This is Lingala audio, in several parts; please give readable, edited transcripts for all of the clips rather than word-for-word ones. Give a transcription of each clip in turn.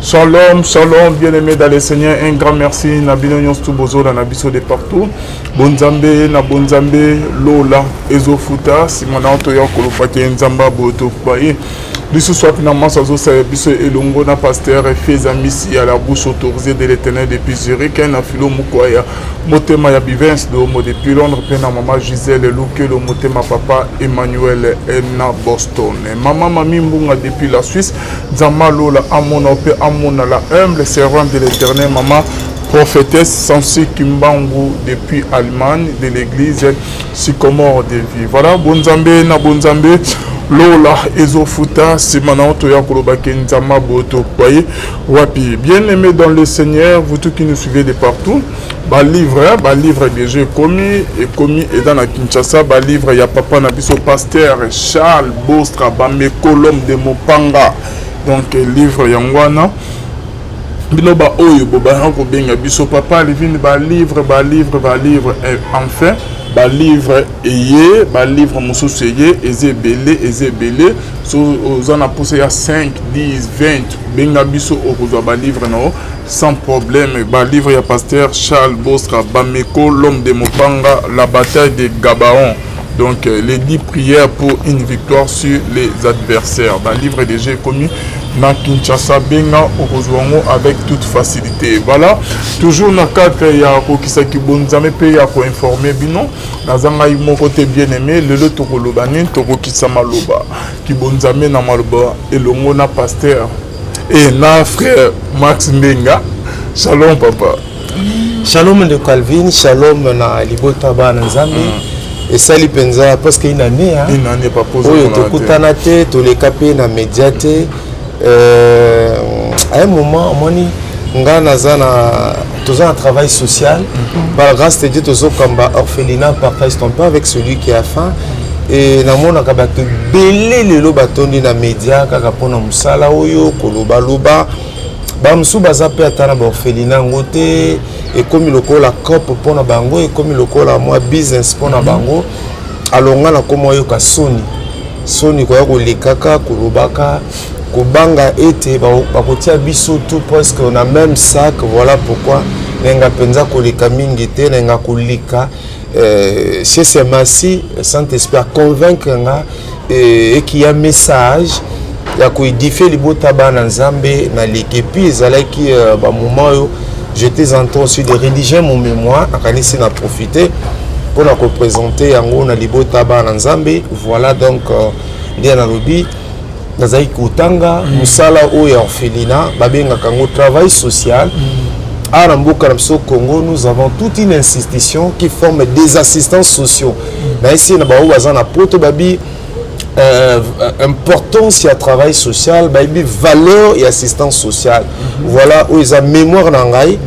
Shalom, shalom, bien-aimé dans le Seigneur, un grand merci na bino nyonso tout bozola na biso de partout. Bonzambe na bonzambe lola ezofuta sima na toya koloba ke nzambe boye tobaye lisusu wapi na maso azosala biso elongo na pasteur Feza Misi ya la bouche autorisée de l'Éternel depuis Zurich na filo Mukwaya motema ya Bivens Domo depuis Londres mpe na mama Gisèle Lukelo motema papa Emmanuel na Boston, mama Mami Mbunga depuis la Suisse. Nzambe lola amona mpe amona la humble servante de l'Éternel, mama prophétesse Sansi Kimbangu depuis Allemagne, de l'église Sycomore de Vie. Voilà, bonzambe na bonzambe lola ezofuta nsima na toya koloba ke nzambe boye tokoye wapi. Bien aimé dans le Seigneur, vous tous qui nous suivez de partout, balivre, balivre déjà ekomi, ekomi, eza na Kinshasa, balivre ya papa na biso pasteur Charles Bostra Bameko, l'homme de Mopanga. Donc livre yango wana, bino baoyo bobanga kobenga biso: "Papa Alivine, balivre, balivre, balivre." Enfin balivre eye, balivre mosusu eye, eza ebele, eza ebele. So oza na mposa ya 5, 10, 20, benga biso, okozwa balivre na yo sans problème. Balivre ya pasteur Charles Bostra Bameko, l'homme de Mopanga, "La bataille de Gabaon", donc les 10 prières pour une victoire sur les adversaires. Balivre déjà ekomi na Kinshasa, benga, okozwa yango avec toute facilité. Voilà, toujours na cadre ya kokisaki bonzambe mpe ya koinforme bino, naza ngai moko te. Bien aimé, lelo tokoloba nini? Tokokisa maloba kibonzambe na maloba elongo na pasteur e na frère Max Mbenga. Shalom, papa. Shalom, ndeko Alvin, shalom na libota bana Nzambe. Esali mpenza presque une année, hein? Une année, papa. Oyo tokutana te, toleka mpe na média te. À un moment omoni nga naza na, toza na travail social. Par la grâce de Dieu, tozokamba orphelinat Partage ton pain avec celui qui a faim. E namonaka bato ebele lelo batondi na média kaka mpona mosala oyo kolobaloba. Bamosusu baza mpe ata na baorphelinat yango te. Ekomi lokola coop mpona bango, ekomi lokola mwa business mpona bango. Alonga nakoma oyoka soni, soni koya kolekaka kolobaka, kobanga ete bakotia biso tout presque na même sac. Voilà pourquoi nayenga mpenza koleka mingi te, nayenga koleka CSMasi. Saint-Esprit aconvaincre nga eki ya message ya koédifier libota bana Nzambe. Naleki et puis ezalaki bamoment oyo j'étais en train aussi de rédiger mon mémoire. Nakanisi na profiter mpona koprésenter yango na libota bana Nzambe. Voilà, donc nde nalobi nazalaki kotanga mosala oyo ya orphelinat, babengaka yango travail social. Awa na mboka na biso Congo, nous avons toute une institution qui forme des assistants sociaux. Nayesi na bango baza na poto, babi importance ya travail social, bayebi valeur ya assistance sociale. Voilà, oyo eza mémoire na ngai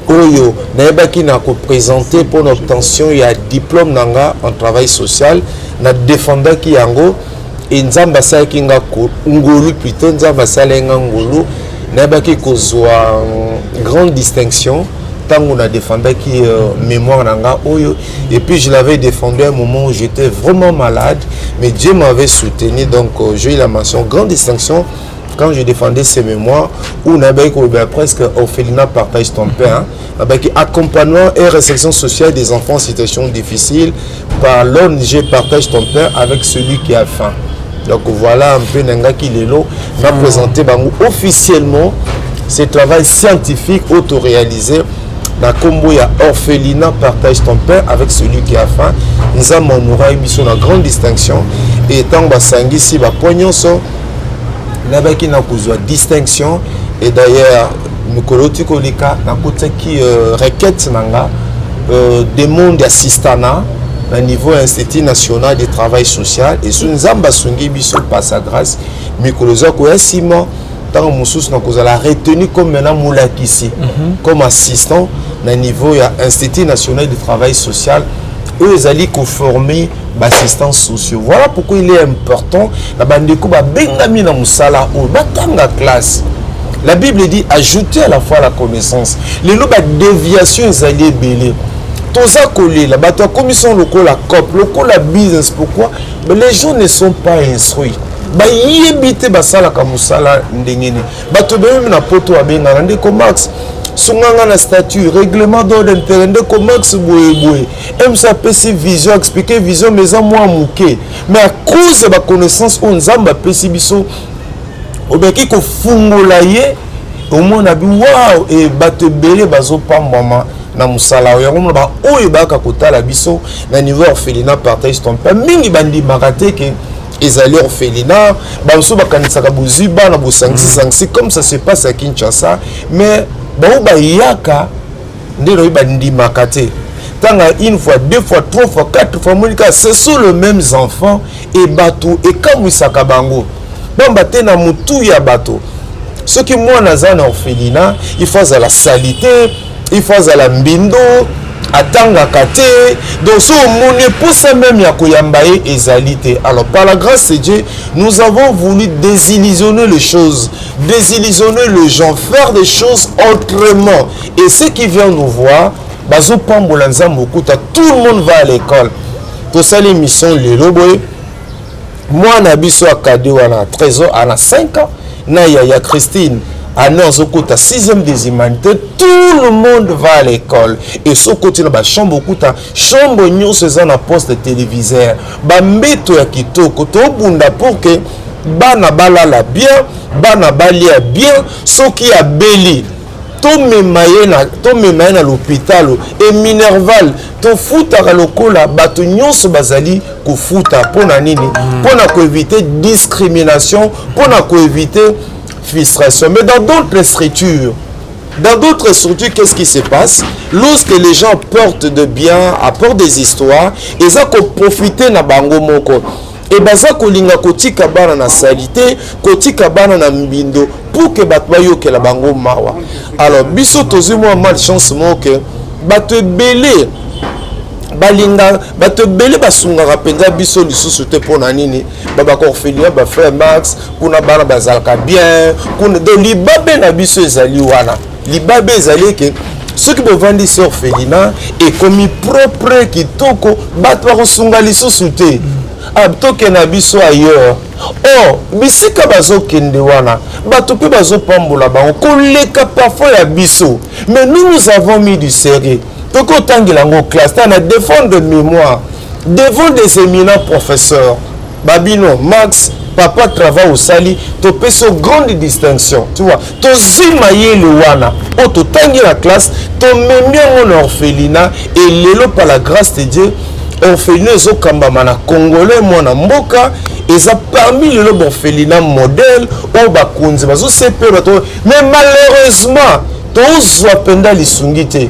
oyo nayebaki na koprésente mpona obtention ya diplôme na nga en travail social. Na défendaki yango e Nzambe asalaki nga ngolu, plutôt Nzambe asalaki nga ngolu, nayebaki kozwa grande distinction ntango na défendaki mémoire na nga oyo. Et puis je l'avais défendu à un moment où j'étais vraiment malade, mais Dieu m'avait soutenu. Donc j'ai eu la mention grande distinction quand je défendais ces mémoires où nayebaki koloba presque orphelinat Partage ton pain avec accompagnement et réinsertion sociale des enfants en situation difficile par l'ONG Partage ton pain avec celui qui a faim. Donc voilà un peu. Nangaki lelo na présenté bango officiellement ce travail scientifique autoréalisé na nkombo ya orphelinat Partage ton pain avec celui qui a faim. Nzambe honoraki biso na grande distinction e ntango basangisi bapoint nyonso, nayebaki na kozwa distinction. Et d'ailleurs mikolo oti koleka, nakotaki requête na nga, demande assistanat na niveau Institut national de travail social. Esu Nzambe asungi biso par sa grâce, mikolo eza koya nsima, ntango mosusu nakozala retenu comme maintenant molakisi, comme assistant na niveau ya Institut national de travail social oyo ezali koformer baassistants sociaux. Voilà pourquoi il est important na bandeko babengami na mosala oyo batanga classe. La Bible dit: "Ajoutez à la foi la connaissance." Lelo badéviation ezali ebele, toza kolela, bato akomisi lokola coop, lokola business. Pourquoi? Mais les gens ne sont pas instruits. Bayebi te basalaka mosala ndenge nini. Bato ebele na poto babengaka: "Ndeko Max, sunganga na statut, règlement d'ordre intérieur. Ndeko Max, boye boye." Mc apesi vision, expliquer vision, mais eza mwa moke. Mais à cause ya baconnaissance oyo Nzambe apesi biso, obeki kofungola ye, omona bi wow. E bato ebele bazopambwama na mosala oyo. Yango mona baoyo bayaka kotala biso na niveau orphelinat Partage Ton Pain, mingi bandimaka te ke ezali orphelinat. Bamosusu bakanisaka bozwi bana, bosangisi-sangisi, comme ça se passe à Kinshasa. Mais bao bayaka nde nayebi, bandimaka te. Ntango une fois, deux fois, trois fois, quatre fois, moni kaka ce sont les mêmes enfants. E bato ekamwisaka bango, pamba te na motu ya bato, soki mwana aza na orphelinat, il faut azala saleté, il faut azala mbindo, atangaka te. Donc so omoni, eposa même ya koyamba ye ezali te. Alors, par la grâce de Dieu, nous avons voulu désillusionner les choses, désillusionner les gens, faire des choses autrement. Et ceux qui viennent nous voir bazopambola Nzambe. Okuta tout le monde va à l'école. Tosali émission lelo boye, mwana biso akade wana, Trésor, ana 5 ans, na yaya Christine ane azokota 6e des humanités. Tout le monde va à l'école. Et soki okoti na bachambre, okuta chambre nyonso eza na poste téléviseur, bambeto ya kitoko. Tobunda pour que bana balala bien, bana balia bien. Soki abeli, tomema ye na l'hôpital e minerval tofutaka lokola bato nyonso bazali kofuta. Mpo na nini? Mpo na koéviter discrimination, mpo na koéviter frustration. Mais dans d'autres structures, qu'est-ce qui se passe? Lorsque les gens portent de biens, apportent des histoires, eza koprofiter na bango moko e baza kolinga kotika bana na saleté, kotika bana na mbindo, pour que bato bayokela bango mawa. Alors biso tozwi mwa malchance moko ke bato ebele balinga, bato ebele basungaka mpenza biso lisusu te. Mpo na nini? Babaka orphelinat bafrère Max, kuna bana bazalaka bien kuna. Donc libabe na biso ezali wana. Libabe ezali eke soki bovandisi orphelinat ekomi propre, kitoko, bato bakosunga lisusu te. Ah, tokende na biso ailleurs. Or bisika bazokende wana, bato mpe bazopambola bango koleka parfois ya biso. Mais nous, nous avons mis du sérieux. Toki otangela yango classe ta na défendre mémoire devant des éminents professeurs. Babino Max, papa, travail osali, topesi yo grande distinction. Tu vois, tozwi mayele wana oyo totangi na classe, tomemi yango na orphelinat. Et lelo, par la grâce de Dieu, orphelinat ezokambama na Congolais, mwana mboka. Eza parmi lelo baorphelinat modèle oyo bakonzi bazosepela bato. Mais malheureusement, tozwa mpenza lisungi te,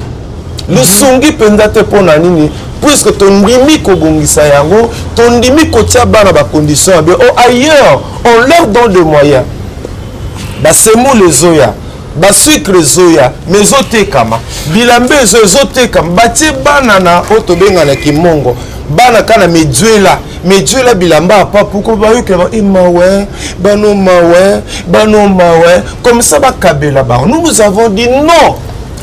lisungi mpenza te. Mpo na nini? Puisque tondimi kobongisa yango, tondimi kotia bana bacondition ya bien. Oh, ailleurs on leur donne des moyens, basemoule ezoya, basucre ezoya, mais ezotekama, bilamba ezo ezotekama. Batie bana na oyo tobengana kimongo, bana kaka na mediwela mediwela, bilamba apa puko bayokela e mawe bano, mawe bano, mawe comme ça bakabela bango. Nous, nous avons dit non.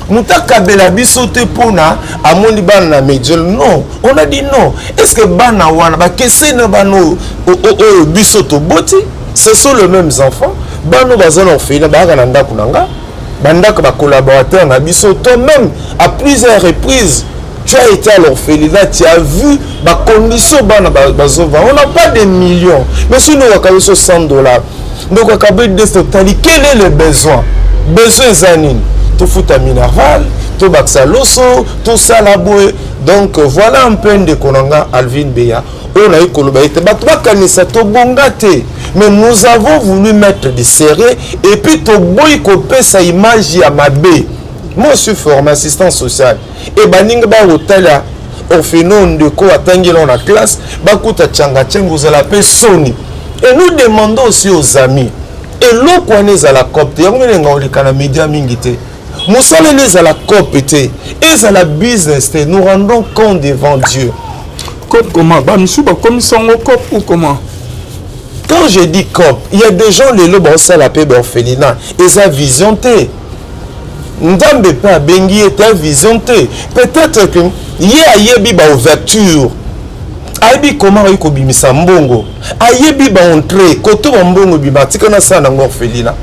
Moto akabela biso te mpona amoni bana na mediole. Non, on a dit non. Est ce que bana wana bakeseni na bana oyo biso toboti? Ce sont les mêmes enfants. Bana oyo baza na orphelinat bayaka na ndako na nga, bandako bacollaborateur na biso. Toi-même, à plusieurs reprises, tu as été à l'orphelinat, tu as vu bacondition bana bazova. On n'a pas des millions, mais soki ndoko biso 100 $, ndoko akabi des, totali quel est le besoin. Besoin eza nini? Tofuta minerval, tobakisa loso, tosala boye. Donc voilà un peu, ndeko na nga Alvin Beya, oyo nayi koloba ete bato bakanisa tobonga te, mais nous avons voulu mettre du sérieux et puis toboyi kopesa image ya mabe. Moi, je suis formé assistant social e baninga bakotala orphelinat, ndeko atangela na classe, bakuta tianga tianga, ozala mpe soni. Et nous demandons aussi aux amis, eloko wana ezala coop te. Yango minenga oleka na média mingi te. Mosaleli ezala coop te, ezala business te. Nous rendons compte devant Dieu. Coop comment? Bamisu bakomisa yango coop ou comment? Quand je dis coop, il y a des gens lelo baosala mpe baorphelinat, eza vision te. Nzambe mpe abengi ye te, vision te. Peut-être que ye ayebi baouverture, Ayebi comment akoki kobimisa mbongo, ayebi baentrée koto bambongo ebima, atika nasala nango orphelinat.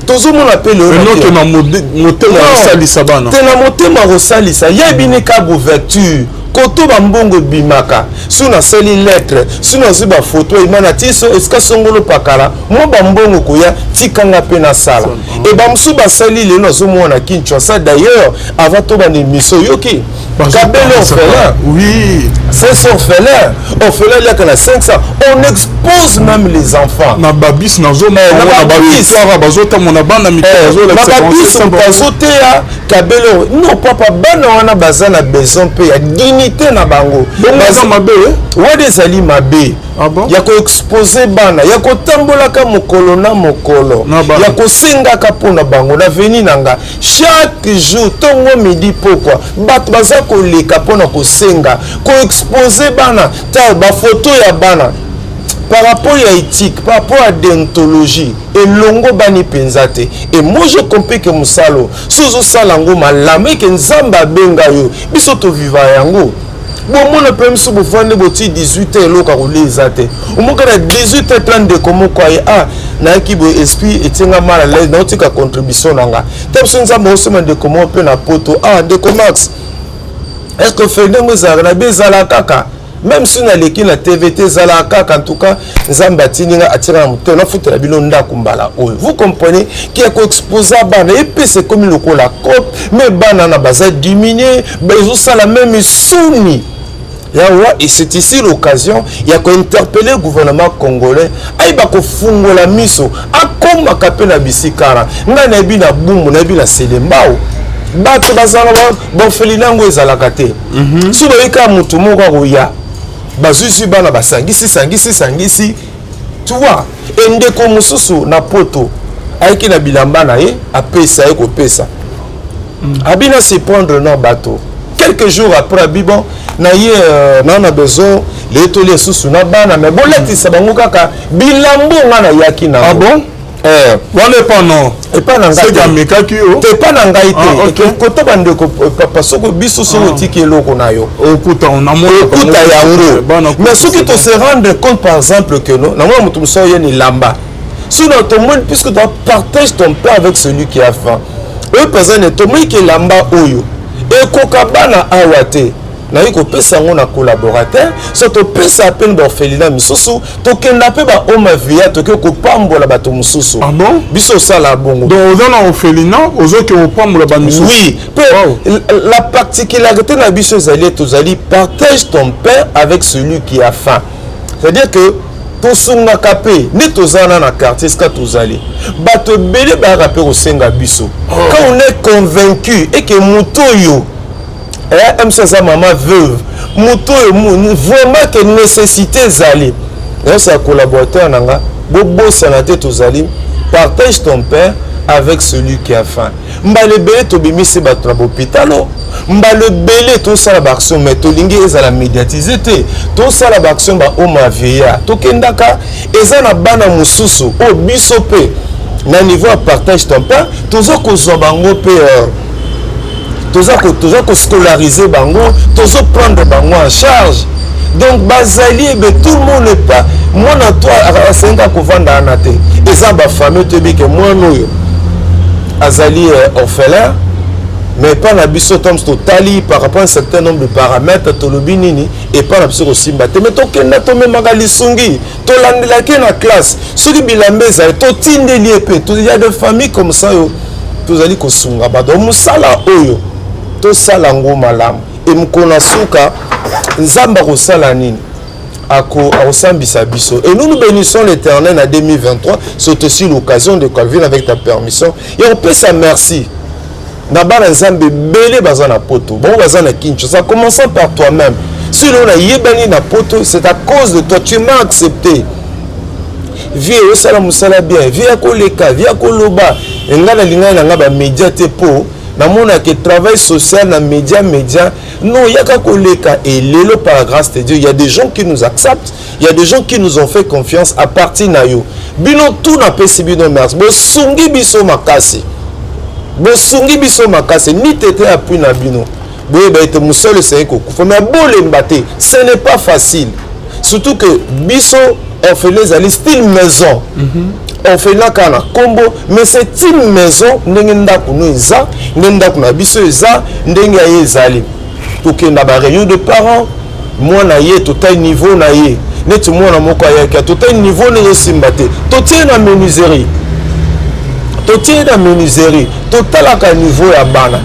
Tozomona mpe lelo na motema kosalisa bana. Te, na motema kosalisa, yebi ni ka ouverture koto bambongo ebimaka. So nasali lettre, so nazwi bafoto ema na ti so esika songolo pakala mwa bambongo koya, tikanga mpe nasala. E bamosusu basali. Lelo nazomona na Kinshasa, d'ailleurs avant tobanda émission, oyoki Kabelo orphelin. C'est orphelin, orphelin aliaka na 500. On expose même les enfants. Na babis nazomona na bavictoire, bazotamona bana. Na babis bazoteya Kabelo. Non papa, bana wana baza na besoin mpe ya dignité na bango. Mabe. Wana ezali mabe ya koexpose bana, ya kotambolaka mokolo na mokolo, ya kosengaka mpona bango. Na veni na nga, chaque jour, ntongo, midi, pokwa, bato baza koleka mpona kosenga, koexpose bana. Ta bafoto ya bana, par rapport ya éthique, par rapport ya déontologie, elongo bani mpenza te. Et moi je comprends ke mosala so ozosala yango malamu, eke Nzambe abenga yo. Biso toviva yango. Bomona mpe miso, bofandi boti 18 heures, eloko akolia eza te. Omoka na 18 heures 30, ndeko moko aye: "Ah, nayaki boye, esprit etinga mal à l'aise, naotika contribution na nga." Te, biso Nzambe osoma ndeko moko mpe na poto: "Ah, ndeko Max, est ce que fe ndenge ezalaka na bi ezalaka kaka, même si naleki na TV te, ezalaka kaka. En tout cas Nzambe atindi nga, atika na motema, nafutela bino ndako mbala oyo." Vous comprenez ki ya koexposa bana epesa, ekomi lokola cope, mais bana na baza diminue, ezosala même suni yawa. Et c'est ici l'occasion ya kointerpeller gouvernement congolais, ayeba kofungola miso, akomaka mpe na bisika wana. Ngai nayebi na Bumbu, nayebi na Selembao, bato bazala baorphelinat yango ezalaka te. So bayebi kaka motu moko akoya, bazwisi bana, basangisi, sangisi, sangisi, tu vois. Endeko mosusu na poto ayaki na bilamba na ye, apesa ye kopesa, abina se prendre na bato. Quelques jours après, abi: "Bon, na ye na besoin leye tolia lisusu na bana, mais bolatisa bango kaka bilambo nga nayaki nango." Ah bon? Eh. Wana epa non? Epa na ngai te, amekaki yo? Te, epa na ngai te. Kota bandeko papa, soki biso, soki otiki eloko na yo, okuta. Okuta yango. Mais soki to se rendre compte par exemple que no namona moto mosusu oye na elamba, soki na tomoni, puisque tu partages ton pain avec celui qui a faim, oyo mpenza ne tomoni ke elamba oyo ekoka bana awa te, nayi kopesa yango na collaborateur. So topesa pene baorphelinat misusu, tokenda mpe bahome via, toke kopambola bato mosusu. Ah bon? Biso osala bongo. Donc oza na orphelinat, ozoke kopambola bamisusu? Oui, mpe la particularité na biso ezali, tozali partage ton pain avec celui qui a faim, c'est-à-dire que tosungaka mpe nde toza na quartier esika tozali, bato ebele bayaka mpe kosenga biso. Quand on est convaincu et que moto oyo mc aza mama veuve, moto oyo vraiment ke nécessité ezali, nyonso ya collaborateur na nga, bobosana te, tozali partage ton pain avec celui qui a faim. Mbala ebele tobimisi bato na bahôpital, mbala ebele tosala baaction, mais tolingi ezala médiatise te. Tosala baaction bahome ya vieillard, tokendaka, eza na bana mosusu oyo biso mpe na niveau ya partage ton pain toza kozwa bango mpe, toza koscolariser bango, tozoprendre bango en charge. Donc bazali ebe, tout le monde n'est pas mwana to asenga kovanda wana te. Eza bafamille, toyebi ke mwana oyo azali orphelin, mais epa na biso ntango totali par rapport à un certain nombre de paramètres, tolobi nini, epa na biso kosimba te. Mais tokenda, tomemaka lisungi, tolandelaki na classe, soki bilamba ezali, totindeli ye mpe. Ya de famille comme ça oyo tozali kosunga bato. Mosala oyo tosala yango malamu. E mokolo na suka, Nzambe akosala nini? Akosambisa biso. Et nous, nous bénissons l'Éternel. En 2023, c'est aussi l'occasion de Calvin, avec ta permission, ya kopesa merci na bana Nzambe ebele baza na poto, bango baza na Kinshasa, commençant par toi-même. Si lelo nayebani na poto, c'est à cause de toi. Tu m'as accepté, vie osala mosala bien, vie ya koleka, vie ya koloba. Ngai nalingai na ngai bamédia te, mpo namonaka travail social na média, média non, yaka koleka. Et lelo, par la grâce de Dieu, il y a des gens qui nous acceptent, il y a des gens qui nous ont fait confiance. À partir na yo, bino tout, napesi bino merci. Bosungi biso makasi, bosungi biso makasi. Ni tete appui na bino, boyeba ete mosolo esengi kokufa, mais bolemba te, ce n'est pas facile. Surtout que biso orphelinat ezali style maison. Orphelinat kaka na nkombo, mais c'est une maison. Ndenge ndako no eza, ndenge ndako na biso eza, ndenge ya ye ezali. Tokenda baréunion de parents, mwana ye totali niveau na ye. Neti mwana moko ayaki, totali niveau nde ezosimba te, totie na menuiserie, totie na menuiserie. Totalaka niveau ya bana.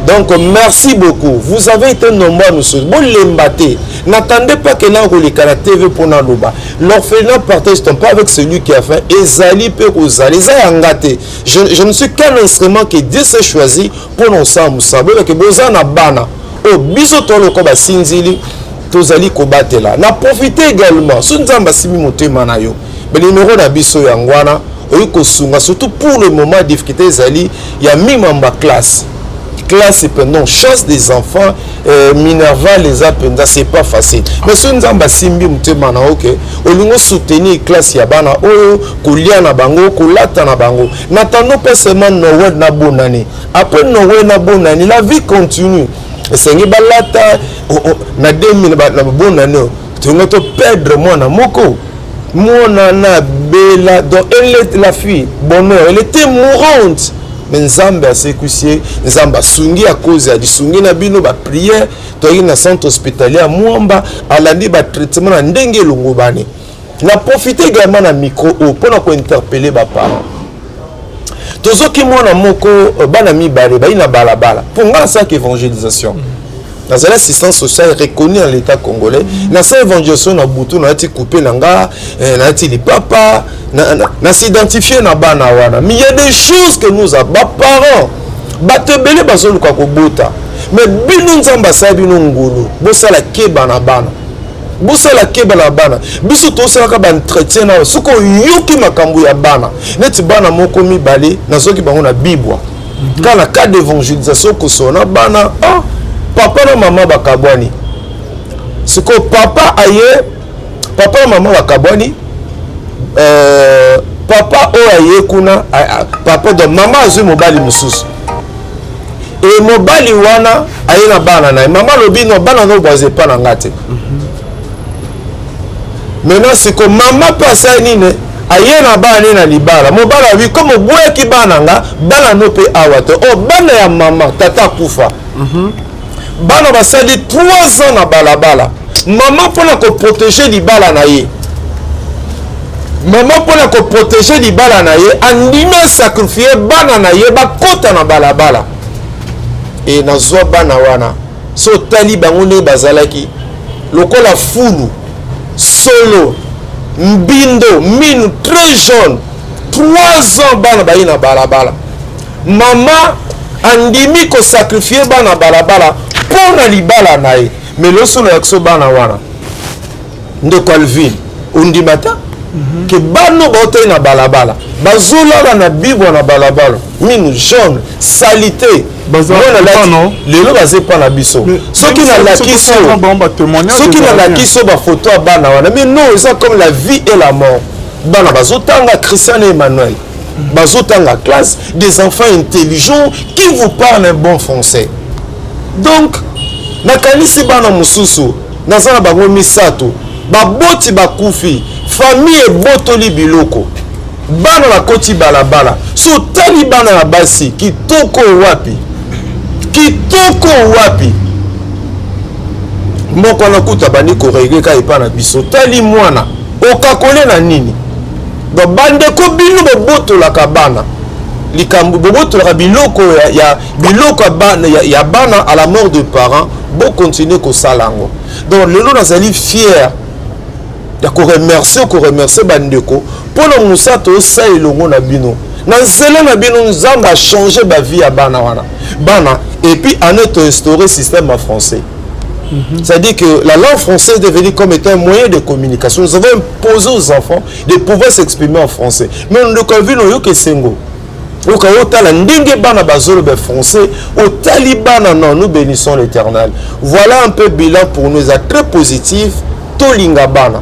Donc merci beaucoup, vous avez été nombreux à nous soutenir. Bolemba te, n'attendez pas que na koleka na TV mpona loba. L'orphelinat Partage ton pain avec celui qui a faim ezali mpe kozala, eza yanga te. Je ne suis qu'un instrument que Dieu s'est choisi mpona osala mosala. Boyebake boza na bana oyo biso toloko basinzili, tozali kobatela. Na profite également, so Nzambe asimbi motema na yo, banimero na biso yango wana, oyi kosunga. Surtout pour le moment, difficulté ezali ya mimamba classe, classe pendant chance des enfants, minerval eza mpenza, c'est pas facile. Mais soki Nzambe asimbi motema na yo ke olingi osoutenir classe ya bana oyo, kolia na bango, kolata na bango, n'attendons pas seulement Noël na bonne année. Après Noël na bonne année, la vie continue. Esengi balata. Na 2000 na bonne année oyo, tolingi toperdre mwana moko, mwana na bela. Donc elle est la fille bonheur, elle était mourante, mais Nzambe asekwisi ye. Nzambe asungi à cause ya lisungi na bino, baprière. Toyaki na centre hospitalier ya Mwamba, alandi batraitement na ndenge elongo bani. Na profite également na micro oyo mpona kointerpeller baparent. Tozoki mwana moko, bana mibale bayi na balabala. Mpo nga nasalaka évangélisation, nazali assistance sociale reconnu dans l'État congolais. Nasala évangélisation na butu, nalati coupe na nga, nalati lipapa, nas'identifie na bana wana. Mais il y a des choses que nous a baparents, bato ebele bazoluka kobota, mais bino Nzambe asala bino ngolu, bosala keba na bana, bosala keba na bana. Biso tosalaka baentretien na, soki oyoki makambo ya bana, neti bana moko mibale nazwaki bango na bibwa kaka na cadre d'évangélisation, kosola na bana. Ah, papa na mama bakabwani. Sikoyo papa aye, papa na mama bakabwani. Papa oyo aye kuna, papa, donc mama azwi mobali mosusu. E mobali wana aye na bana na ye. Mama alobi: "No, bana no baza epa na nga te." Maintenant siko mama mpe asali nini? Aye na bana ne na libala. Mobali alobi: "Comme oboyaki bana nga, bana no mpe awa te." O bana ya mama, tata akufa. Bana basali 3 ans na balabala. Mama mpona koprotéger libala na ye, mama mpona koprotéger libala na ye, andimi asacrifier bana na ye, bakɔta na balabala. E nazwa bana wana, so otali bango ndenge bazalaki lokola fulu, solo, mbindo, minu très jaune. 3 ans bana bayi na balabala. Mama andimi kosacrifier bana balabala mpo na libala na ye. Mais losolo ya biso, bana wana, ndeko Alvin, ondima ta ke bano baotali na balabala, bazolala na bibwa na balabala, minu jaune, salité. Lelo baza epa na biso. Soki nalakisi yo, soki nalakisi yo bafoto ya bana wana, mais non, eza comme la vie et la mort. Bana bazotanga, Christian et Emmanuel bazotanga classe, des enfants intelligents qui vous parlent un bon français. Donc nakanisi bana mosusu, naza na bango misato, baboti bakufi, famille ebotoli biloko, bana bakoti balabala. So otali bana ya basi, kitoko wapi, kitoko wapi! Moko wana kuta bandi korégler kaka epa na biso. Tali mwana okakole na nini. Donc bandeko, bino bobotolaka bana likambo, bobotolaka biloko ya biloko ya bana, ya bana à la mort de parents, bocontinue kosala yango. Donc lelo nazali fier ya koremercier, koremercier bandeko mpona mosala tosala elongo na bino. Na nzela na bino, Nzambe achange bavie ya bana wana, bana. Et puis ane toinstauré système ya français. C'est-à-dire que la langue française est devenue comme étant un moyen de communication. Nous avons imposé aux enfants de pouvoir s'exprimer en français. Mais ndeko Alvin, oyoka esengo oka otala ndenge bana bazoloba français, otali bana. Non, nous bénissons l'Éternel. Voilà un peu bilan. Pour nous eza très positif. Tolinga bana,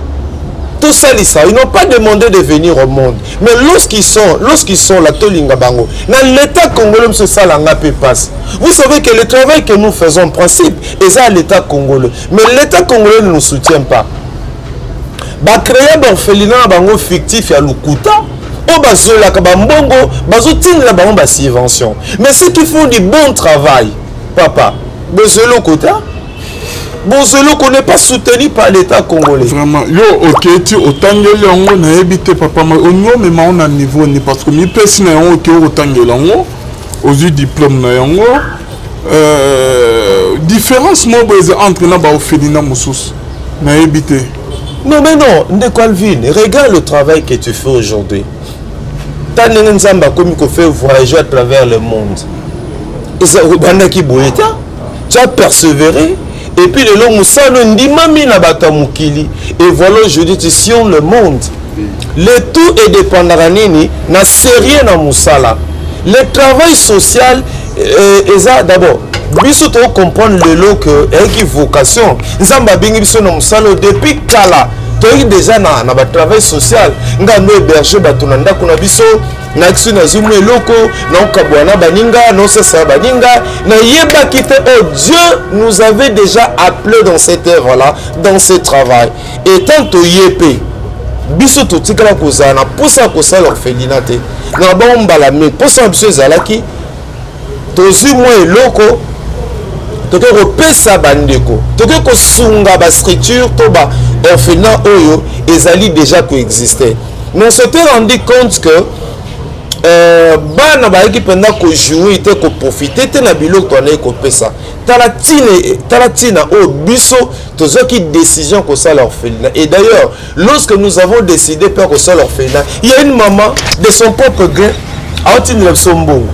tosalisa. Ils n'ont pas demandé de venir au monde, mais lorsqu'ils sont là, tolinga bango. Na l'État congolais mosu esalanga mpe passe. Vous savez que le travail que nous faisons en principe eza à l'État congolais, mais l'État congolais ne nous soutient pas. Bacréa baorphelinat na bango fictif ya lokuta oyo bazolaka bambongo, bazotindela bango basubvention. Mais ceux qui font du bon travail, papa, bozwa eloko te, bozwa eloko, n'est pas soutenu par l'État congolais. Vraiment, yo oketi otangeli yango, nayebi te, papa, olingi omema ngo na niveau ni? Parce que mipesi na yango, okei kotangela yango, ozwi diplôme na yango, différence moko boye eza entre na baorphelinat mosusu, nayebi te. Non mais non, ndeko Alvin, regarde le travail que tu fais aujourd'hui. Ta ndenge Nzambe akomi kofaire voyager à travers le monde, eza obandaki boye te. Tu as persévéré et puis lelo mosala ndimami na bato ya mokili et voilà, aujourd'hui tu sillonnes le monde. Le tout edépendaka nini? Na sérieux na mosala. Le travail social eza d'abord, biso tocomprendre lelo ke eyaki vocation. Nzambe abengi biso na mosala oyo depuis kala. Toyaki déjà na batravail social. Nga ndo héberge bato na ndako na biso, nayaki nazwi mwa eloko, naokabwa na baninga, naosasa baninga. Nayebaki te oh, Dieu nous avait déjà appelé dans cette œuvre là, dans ce travail. Et tant toye mpe biso totikala kozala na mposa ya kosala orphelinat te na bango mbala mingi. Mposa na biso ezalaki tozwi mwa eloko, tokoki kopesa bandeko, tokoki kosunga bastructure to baorphelinat oyo ezali déjà koexiste. Mais on s'était rendu compte que bana bayaki mpenza kojouir te, koprofite te na biloko toandaki kopesa. Tala ntina oyo biso tozwaki décision kosala orphelinat. Et d'ailleurs, lorsque nous avons décidé mpe kosala orphelinat, il y a une maman, de son propre gré, aotindela biso mbongo.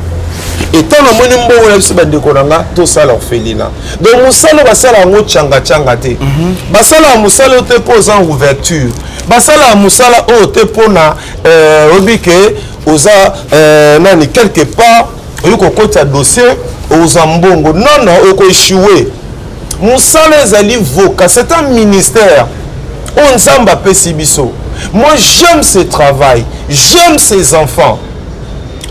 Etant namoni mbongo na biso, bandeko na nga, tosala orphelinat. Donc mosala basala yango tianga-tianga te. Basalaka mosala oyo te mpo oza en ouverture, basalaka mosala oyo te mpona oyebi ke oza nani quelque part, oyi kokotisa dossier, ozwa mbongo. Non, non, okoéchouer. Mosala ezali voca, c'est un ministère oyo Nzambe apesi biso. Moi, j'aime ce travail, j'aime ces enfants.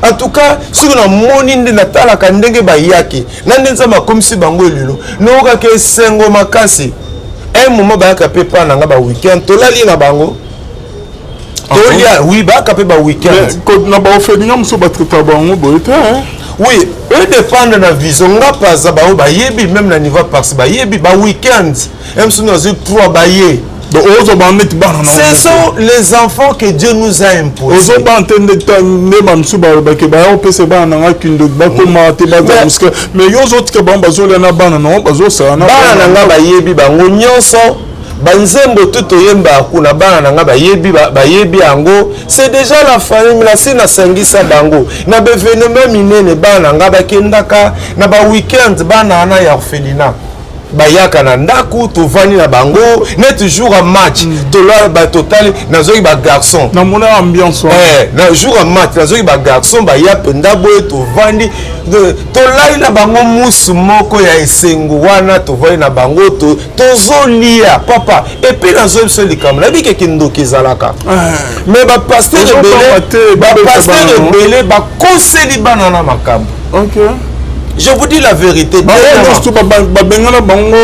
En tout cas, soki namoni nde natalaka ndenge bayaki na nde Nzambe akomisi bango elelo, nayokaka esengo makasi. Un moment bayaka mpe mpa na nga, baweekend tolali na bango, tolia. Oui, bayaka mpe baweekend. Na baorphelinat mosusu batraita bango boye te. Oui, edépendre na vision. Nga paza bango bayebi, même na niveau parce bayebi baweekend mosusu nazwi 3 baye. Donc ozwa bango neti bana. Ce sont les enfants que Dieu nous a imposés. Ozobana te nde bamosusu balobaki baya kopesa bana na nga kindoki, bakóma te, baza mosika, mais yo ozotika bango, bazolia na bana nango, bazosala na bana na nga. Bayebi bango nyonso, banzembo tu toyembaka kuna, bana na nga bayebi, bayebi yango. C'est déjà la famille. Nasi nasangisa bango na baévénement minene. Bana na nga bakendaka na baweekend, bana wana ya orphelinat bayaka na ndako, tovandi na bango neti jour ya match. Toloba totali, nazwaki bagarçon. Namona ambiance. Na jour ya match nazwaki bagarçon, baya mpenza boye, tovandi, tolali na bango musu moko ya esengo wana, tovandi na bango, tozolia, papa. Et puis nazwi biso likambo, nayebi keke ndoki ezalaka, mais bapasteur ebele, bapasteur ebele bakoseli bana na makambo. Je vous dis la vérité. Babengana bango.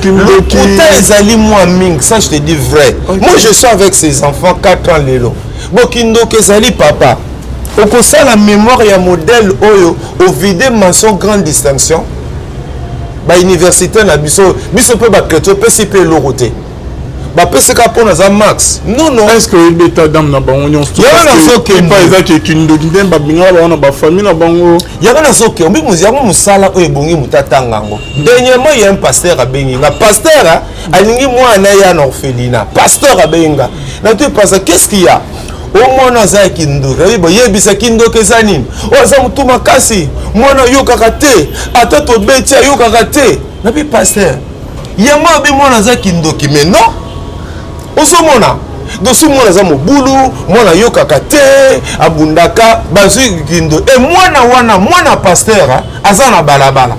Lokuta ezali mwa mingi, ça je te dis vrai. Moi, je suis avec ces enfants 4 ans lelo. Bokindoki ezali, papa. Okosala mémoire ya modèle oyo ovide mention grande distinction, bauniversité na biso, biso mpe bachrétien, opesi mpe eloko te, bapesaka mpo naza max. Non, non. Est ce que oyebi état d'âme na bango nyonso? Yango nazokende. Ezaki ekindoki nde babengaka bango na bafamille na bango. Yango nazokende, yango mosala oyo ebongi moto atanga yango. Dernièrement, ya un pasteur abengi nga, pasteur alingi mwana ya na orphelinat. Pasteur abengi nga na te, pasteur, qu'est ce qu'il y a? Omwana aza ya kindoki. Ayebi, boyebisa kindoki eza nini? Oyo aza motu makasi, mwana ayokaka te, ata tobeti ayokaka te. Nabi pasteur, yango abi mwana aza kindoki. Mais non, ozomona dosi, mwana aza mobulu, mwana ayokaka te, abundaka, bazwi kindo e mwana wana. Mwana pasteur aza na balabala.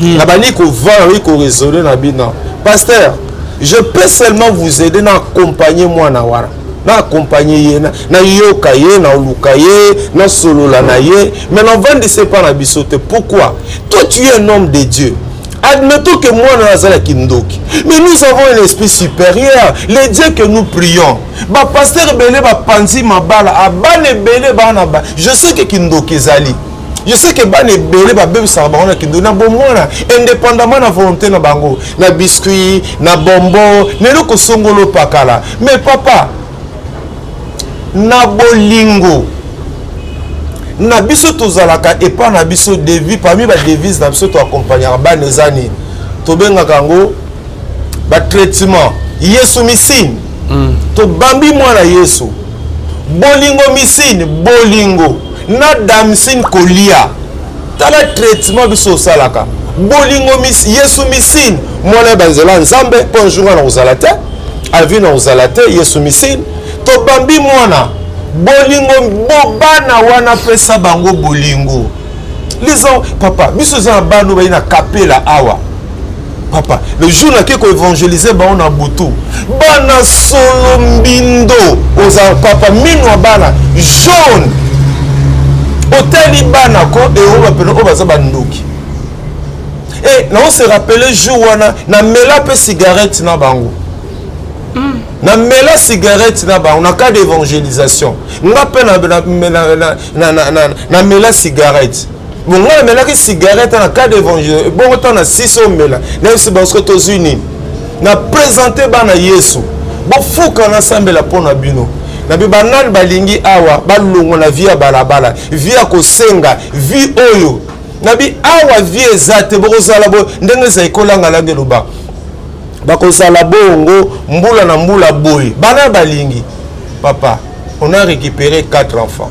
Na bandi kovanda, bandi koraisonner na bino: pasteur, je peux seulement vous aider na accompagner mwana wana, na accompagner ye, nayoka ye, naluka ye, nasolola na ye, mais navandisa epa na biso te. Pourquoi? Toi, tu es un homme de Dieu. Admettons que mwana azala kindoki, mais nous avons un esprit supérieur, le Dieu que nous prions. Bapasteur ebele bapanzi mabala, abana ebele bana ba, je sais que kindoki ezali, je sais que bana ebele babebisaka bango na kindoki na bomwana, indépendamment na volonté na bango, na biscuit, na bonbon, na eloko songolo pakala. Mais papa, na bolingo na biso, tozalaka epa na biso devi, parmi badevise na biso toaccompagnaka bana eza nini? Tobengaka yango batraitement Yesu misine. Tobambi mwana Yesu, bolingo misine, bolingo na damsine, kolia. Tala traitement biso osalaka: bolingo, Yesu misine, mwana ya banzela Nzambe, mpo un jour na kozala te, avi na kozala te. Yesu misine, tobambi mwana bolingo, bo bana wana pesa bango bolingo. Les papa, biso eza na bana oyo bayi na kapela awa. Papa, le jour nake koévangéliser bango na butu, bana solo mbindo, oza papa, mino ya bana jaune, otali bana ko eoyo bapene oyo baza bandoki. E nao se rappeler jour wana namela mpe cigarette na bango, namela cigarette na bango na cas d'évangélisation. Nga mpe namela cigarette. Bon, nga namelaki cigarette na cas d'évangélisation. Bongo ntango na sisi omela, nayebisi bango soki tozwi nini, na présente bana Yesu, bofuka, nasambela mpo na bino. Nabi banani balingi awa balongo na vie ya balabala, vie ya kosenga, vie oyo nabi awa vie eza te. Bokozala bo ndenge ezali kolangalanga, eloba bakozala bongo mbula na mbula boye. Bana balingi, papa, on a récupéré quatre enfants.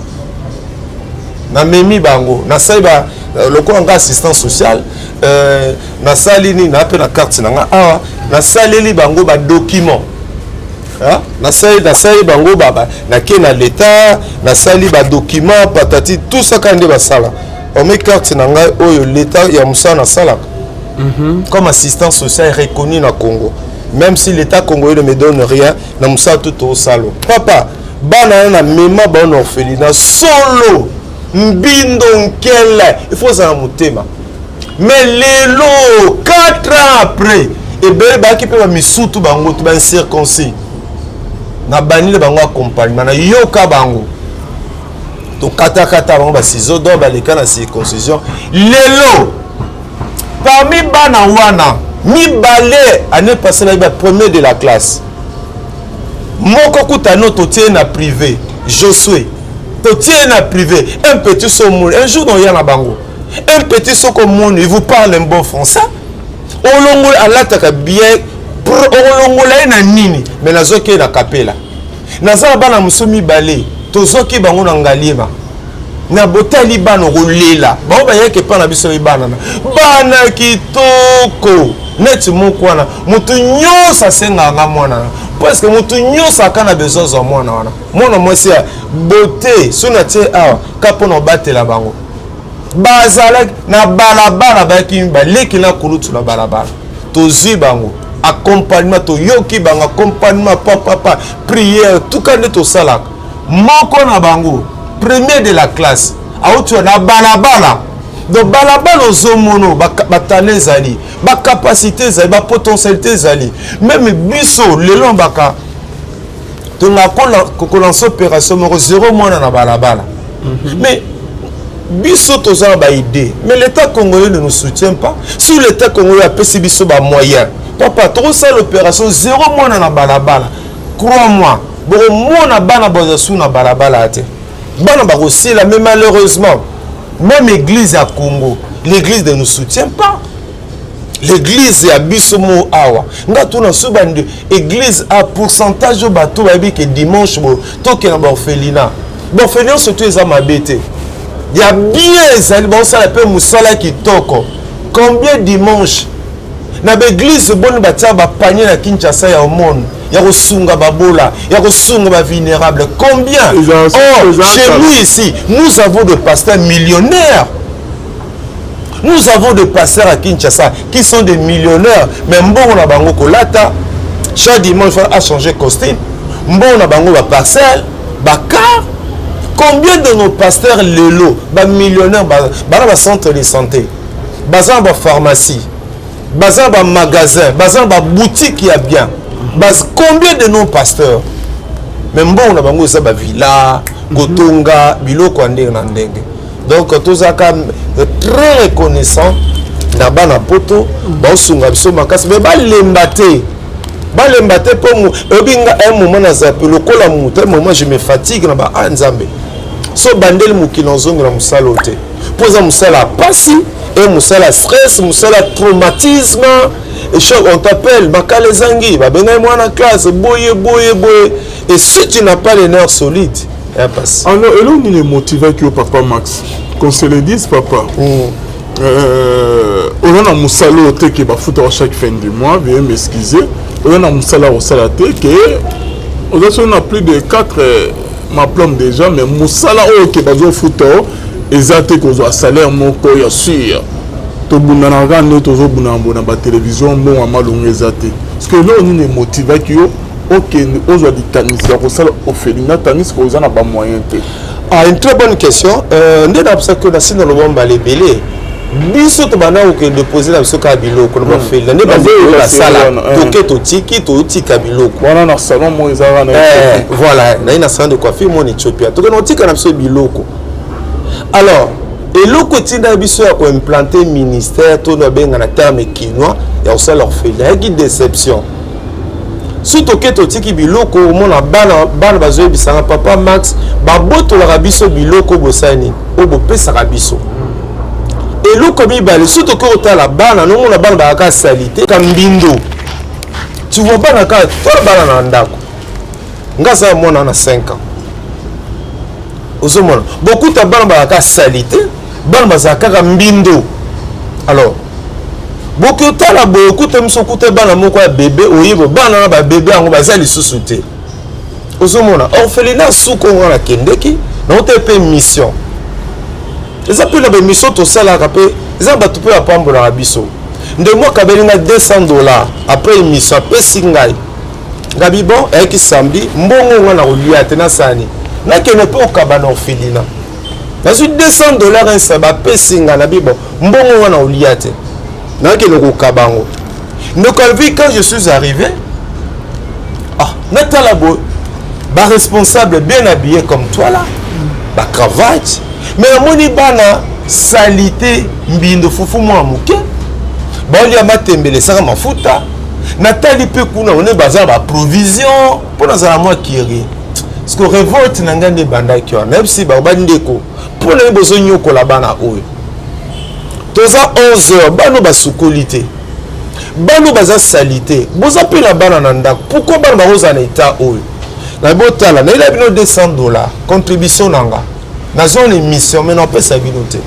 Namemi bango, nasali ba lokola nga assistant social, nasali nini na mpe na carte na nga awa, nasaleli bango badocument. Nasali bango, nake na l'État, nasali badocument, patati, tout ça kaka nde basala. Ome carte na ngai oyo, l'État ya mosala nasalaka comme assistant social reconnu na Congo, même si l'État congolais ne me donne rien na mosala tu tosala. Papa, bana wana na mema bango na orphelinat, solo mbindo nkele, il faut ozala motema. Mais lelo, 4 ans après, ebele bayaki mpe bamisutu, bango to baincirconcis, na bandile bango accompagnement, nayoka bango, tokatakata bango basizo do, baleka na circoncision. Lelo parmi bana wana mibale, année passée bayi bapremier de la classe. Moko kuta no totie na privé, Josué, totie na privé. Un petit so omoni un jour noya na bango, un petit soko omoni, il vous parle un bon français, olongola, alataka bien, olongola ye na nini? Mais nazwaki ye na kapela. Naza na bana mosusu mibale, tozwaki bango na Ngaliema. Na botali bana, kolela bango, bayaki epa na biso, bana na bana kitoko neti moko wana. Motu nyonso asengaka nga mwana wana, parce que motu nyonso aka na besoin zwa mwana wana, mwana mwasi ya beauté. So natie awa ka mpona kobatela bango. Bazalaki na balabala, bayaki baleki na kulutu na balabala, tozwi bango, accompagnement, toyoki bango, accompagnement, papapa, prière, tuka nde tosalaka. Moko na bango premier de la classe, auti na balabala. Donc balabala ozomona batala ezali, bacapacité ezali, bapotentialité ezali. Même biso lelo baka tonga kolancer opération moko zéro mwana na balabala. Mais biso toza na baidée, mais l'État congolais ne nous soutient pas. Si l'État congolais apesi biso bamoyen, papa, tokosala opération zéro mwana na balabala. Crois moi, bokomona bana baza su na balabala te, bana bakosila. Mais malheureusement, même église ya Congo, l'église ne nous soutient pas. L'église ya biso mo awa, nga tuna so bande église a pourcentage oyo bato bayebi ke dimanche boyo tokende baorphelinat. Baorphelinat surtout eza mabe te, ya bien ezali, baosala mpe mosala kitoko. Combien dimanche na baeglise boni batia bapanier na Kinshasa ya omone, ya kosunga babola, ya kosunga bavulnérable? Combien? Or chez nous ici, nous avons des pasteurs millionnaires. Nous avons des pasteurs à Kinshasa qui sont des millionnaires, mais mbongo na bango kolata chaque dimanche a changé costume, mbongo na bango baparcelle, bacar. Combien de nos pasteurs lelo bamillionnaire bana bacentre de santé, baza na bapharmacie? Baza na bamagasin, baza na baboutique ya bien. Bas, combien de nos pasteurs, mais mbongo na bango eza bavilla, kotonga biloko ya ndenge na ndenge. Donc tozalaka très reconnaissant na bana Poto, baosunga biso makasi, mais balemba te, balemba te, mpo oyebi nga, un moment nazala mpe lokola moto, un moment je me fatigue na ba a Nzambe, so bandeli mokili, nazongela mosala oyo te, mpo eza mosala ya pasi e mosala ya stress, mosala ya traumatisme et choc. On t'appelle, makala ezangi, babengai mwana classe, boye boye boye, et si tu n'as pas les nerfs solides, ya pasi. Alors, eloko nini emotivaki yo, papa Max, qu'on se le dise, papa? Oza na mosala oyo te ke bafutaka chaque fin du mois, veuillez m'excuser, oza na mosala kosala te ke oza soki na plus de 4 diplôme déjà, mais mosala oyo ke bazofuta o eza te, kozwa salaire moko ya sûr. Tobundanaka kaka nde tozobundana bo na batelevizio, mbongo ya malongo eza te. Parce que eloko nini emotivaki yo okende ozwa likanisi ya kosala orphelinat, tandis que oza na bamoyen te? Ah, une très bonne question. Nde nabisaki na sino loba mbala ebele, biso tobanda kokende déposer na biso kaka biloko na baorphelinat nde bandeko basala, toke totiki, totika biloko. Wana na salon moko eza wana? Voilà, naye na salon de coiffure mona Ethiopia, tokende kotika na biso biloko. Alors eloko etinda biso ya koimplanter ministère to babenga na terme kinois ya kosala orphelinat ayaki déception. So toke totiki biloko, omona bana, bana bazoyebisanga: "Papa Max, babotolaka biso biloko, bosala nini oyo bopesaka biso?" Eloko mibale, so toke kotala bana, nomona bana bakaka saleté ka mbindo. Tu vois, bana kaka tola bana na ndako, nga aza mwana na 5 ans, ozomona bokuta bana bazalaka saleté, bana bazala kaka mbindo. Alors boki otala boye, okuta miso, okuta bana moko ya bebe, oyeba bana na babebe yango baza lisusu te. Ozomona orphelinat suka ngo nakendeki nango te, mpe mission eza mpe na bamission tosalaka, mpe eza bato mpe bapambolaka biso. Ndeko akabeli nga 200 $ après émission, apesi ngai. Ngabi bon, eyaki samedi, mbongo nga na kolia te, nasani nakende mpe okaba na orphelinat. Nazwi 200 $ insa bapesi nga, nabi bon, mbongo nga na kolia te, nakende kokaba yango. Ndeko Alvi, quand je suis arrivé, ah, natala boye, baresponsable bien habillé comme toi là, bacravate, mais namoni bana saleté, mbindo, fufu mwa moke baolia, matembele esaka mafuta. Natali mpe kuna, one baza na baprovision mpo nazala mwa kiri, parce que révolte na ngai nde ebandaki wana. Nayebisi bango: "Bandeko, mpo na ye bozonyokola bana oyo, toza 11 heures, bana basukoli te, bana baza saleté, boza mpe na bana na ndako, pourquoi bana bakozala na état oyo?" Na botala, nayela bino 200 $ contribution na nga, nazwa na émission, mais napesa bino te.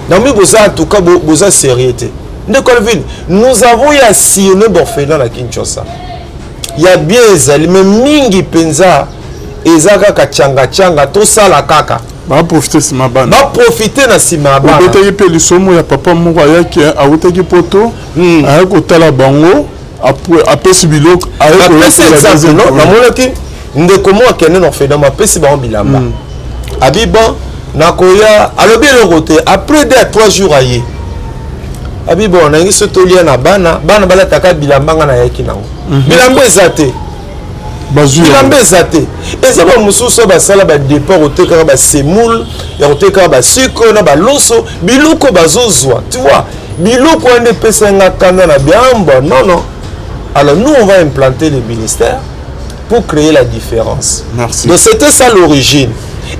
Namoni boza, en tout cas boza sérieux te. Ndeko Alvin, nous avons ya sillonné borphelinat na Kinshasa ya bien ezali, mais mingi mpenza eza kaka tianga-tianga, tosala kaka. Baprofite nsima bana. Baprofite na nsima ya bana. Obetaki mpe lisomo ya papa moko ayaki, awutaki Poto, ayaki kotala bango, apesi biloko. Apesi exemple, non, namonaki ndeko moko akende na orphelinat, apesi bango bilamba, abi bon, nakoya, alobi eloko te. Après 2 à 3 jours aye, abi bon, nangi so tolia na bana, bana balataka bilamba nga nayaki nango. Bilamba eza te, bilamba eza te. Eza bamosusu oyo basala badépart, kotekaka basemoule ya kotekaka, basucre na baloso, biloko bazozwa. Tu vois, biloko wana epesa nga kanda na biamba. Non, non, alors nous, on va implanter le ministère pour créer la différence. Merci. Donc c'était ça l'origine.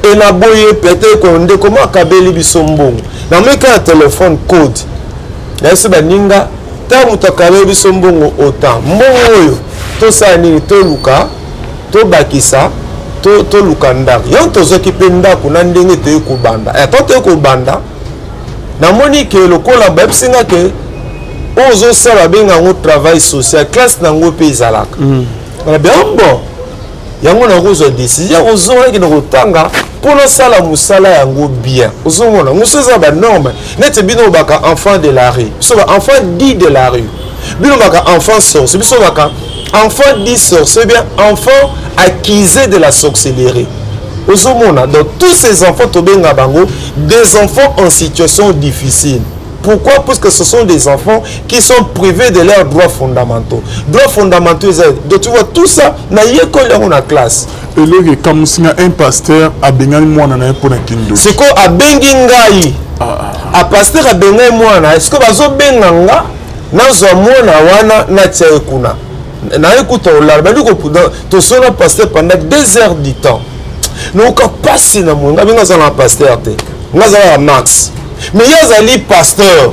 E na boye peut-être ndeko mo akabeli biso mbongo, namoni kaka téléphone code, nayesi baninga: ntango moto akabeli biso mbongo autant, mbongo oyo tosala nini? Toluka tobakisa, toluka ndako. Yango tozwaki mpe ndako na ndenge toyei kobanda. Ata toyei kobanda, namoni ke lokola bayebisi nga ke oyo ozosala, babenga yango travail social, classe nango mpe ezalaka. Bien, bon, yango nakozwa décision kozonga, na kotanga mpo nasala mosala yango bien. Ozomona mosu eza banorme neti bino baka enfant de la rue, biso ba enfant dit de la rue, bino baka enfant sorcier, biso baka enfant dit sorcier, bien enfant accusé de la sorcellerie. Ozomona, donc tous ces enfants, tobenga bango des enfants en situation difficile. Pourquoi? Parce ce sont des enfants qui sont privés de leurs droits fondamentaux. Droits fondamentaux, donc tu vois tout ça, nayekoli yango na classe. Eloko ekamwisi nga, un pasteur abengani mwana na ye mpo na kindoki. Sikoyo abengi ngai, a pasteur abengai mwana ye. Sikoyo bazobenga nga, nazwa mwana wana, natia ye kuna. Naye kuta olala, bandi tosona pasteur pendant 2 heures du temps. Nayoka mpasi na moyo. Nga benga aza na pasteur te, nga azalaka Max, mais ye azali pasteur.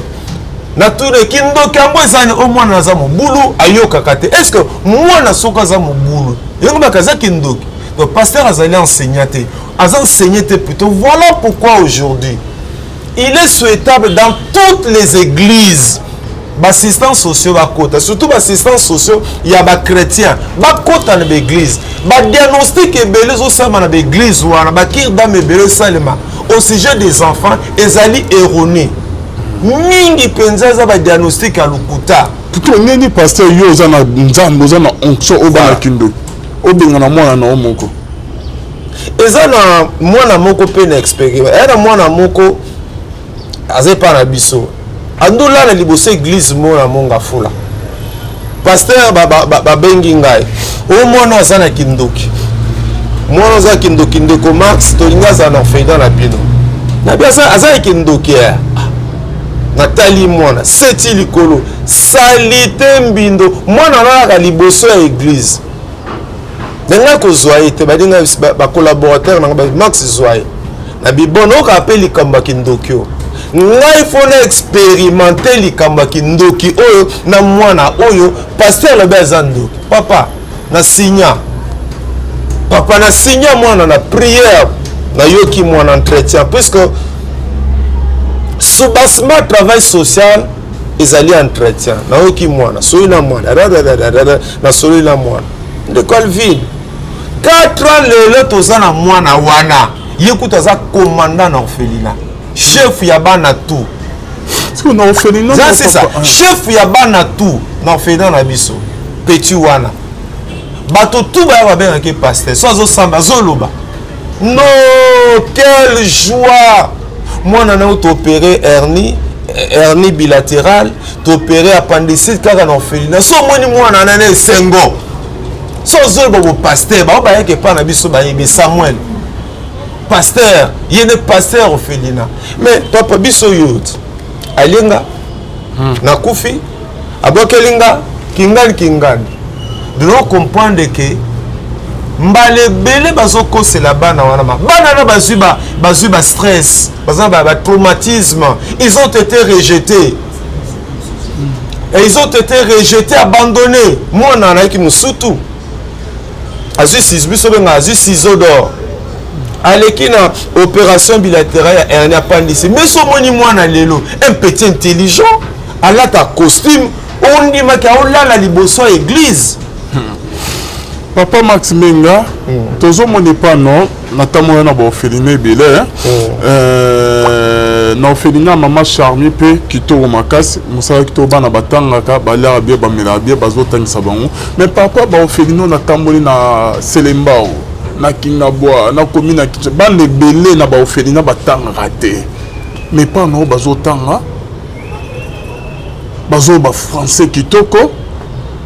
Natuni: kindoki yango ezani? O mwana aza mobulu, ayokaka te. Est ce que mwana soki aza mobulu, yango baka aza kindoki? Donc pasteur azali enseignant te, aza enseigné te plutôt. Voilà pourquoi aujourd'hui il est souhaitable, dans toutes les églises, baassistants sociaux bakota, surtout baassistants sociaux ya bachrétien bakota na baéglise. Badiagnostic ebele ezosalema na baéglise wana, bacure d'âme ebele esalema au sujet des enfants ezali erroné mingi mpenza, eza badiagnostic ya lokuta. Tutu ndeni pasteur, yo oza na Nzambe, oza na onction, oyo bana kindoki, obengana mwana na yo moko? Eza na mwana moko mpe na expérience, eya na mwana moko aza epai na biso, andolala liboso église moko na Mont Ngafula. Pasteur babengi ngai: o mwana aza na kindoki, mwana aza kindoki. Ndeko Max, tolingi azala na orphelinat na bino. Nabi aza na kindoki ya. Natali mwana seti likolo, saleté, mbindo. Mwana alalaka liboso ya église. Na ngai kozwa ye te, balinga bacollaborateur na ngai: "Max, zwa ye." Na bibono oyoka mpe likambo ya kindoki oyo, ngai faut na expérimenter likambo ya kindoki oyo na mwana oyo. Pasteur alobi aza ndoki. Papa na sinya, papa na sinya mwana na prière, nayoki mwana, entretien, puisque soubassement travail social ezali entretien. Nayoki mwana, soyi na mwana, nasoli na mwana. Ndeko Alvine, 4 ans lelo toza na mwana wana. Ye kutu aza commandant na orphelinat, chef ya bana tout. Na orphelinat? C'est ça, chef ya bana tout na orphelinat na biso. Petit wana, bato tout baya, babengaki pasteur. So azosamba, azoloba: "Non, quelle joie! Mwana na yo, toopéré hernie bilatérale, toopéré appendicite kaka na orphelinat." So omoni mwana nana esengo, so ozoloba bopasteur bao bayaki epai na biso, bayebi Samuel pasteur, ye nde pasteur orphelinat. Mais papa, biso oyo ti alinga nakufi, abwakeli nga kingani kingani. Devons comprendre que mbala ebele bazokosela bana wana. Bana wana bazwi ba stress, baza na batraumatisme. Ils ont été rejetés et ils ont été rejetés, abandonnés. Mwana anayaki mosutu, azwi, biso benga azwi ciseau d'or, aleki na opération bilatérale ya hernie, appendicite. Mais so omoni mwana lelo, un petit intelligent, alata costume, ondimaki aolala liboso ya église. Papa Max Menga, tozomona epano natambola na baorphelinat ebele. Na orphelinat Mama Charmi mpe kitoko makasi, mosala kitoko, bana batangaka, baliaka bien, bamelaka bien, bazotangisa bango. Mais par rapport baorphelinat natamboli na Selembao, na Kingabwa, na komi na Kinshasa, bana ebele na baorphelinat batangaka te, mais pana oyo bazotanga, bazoba français kitoko,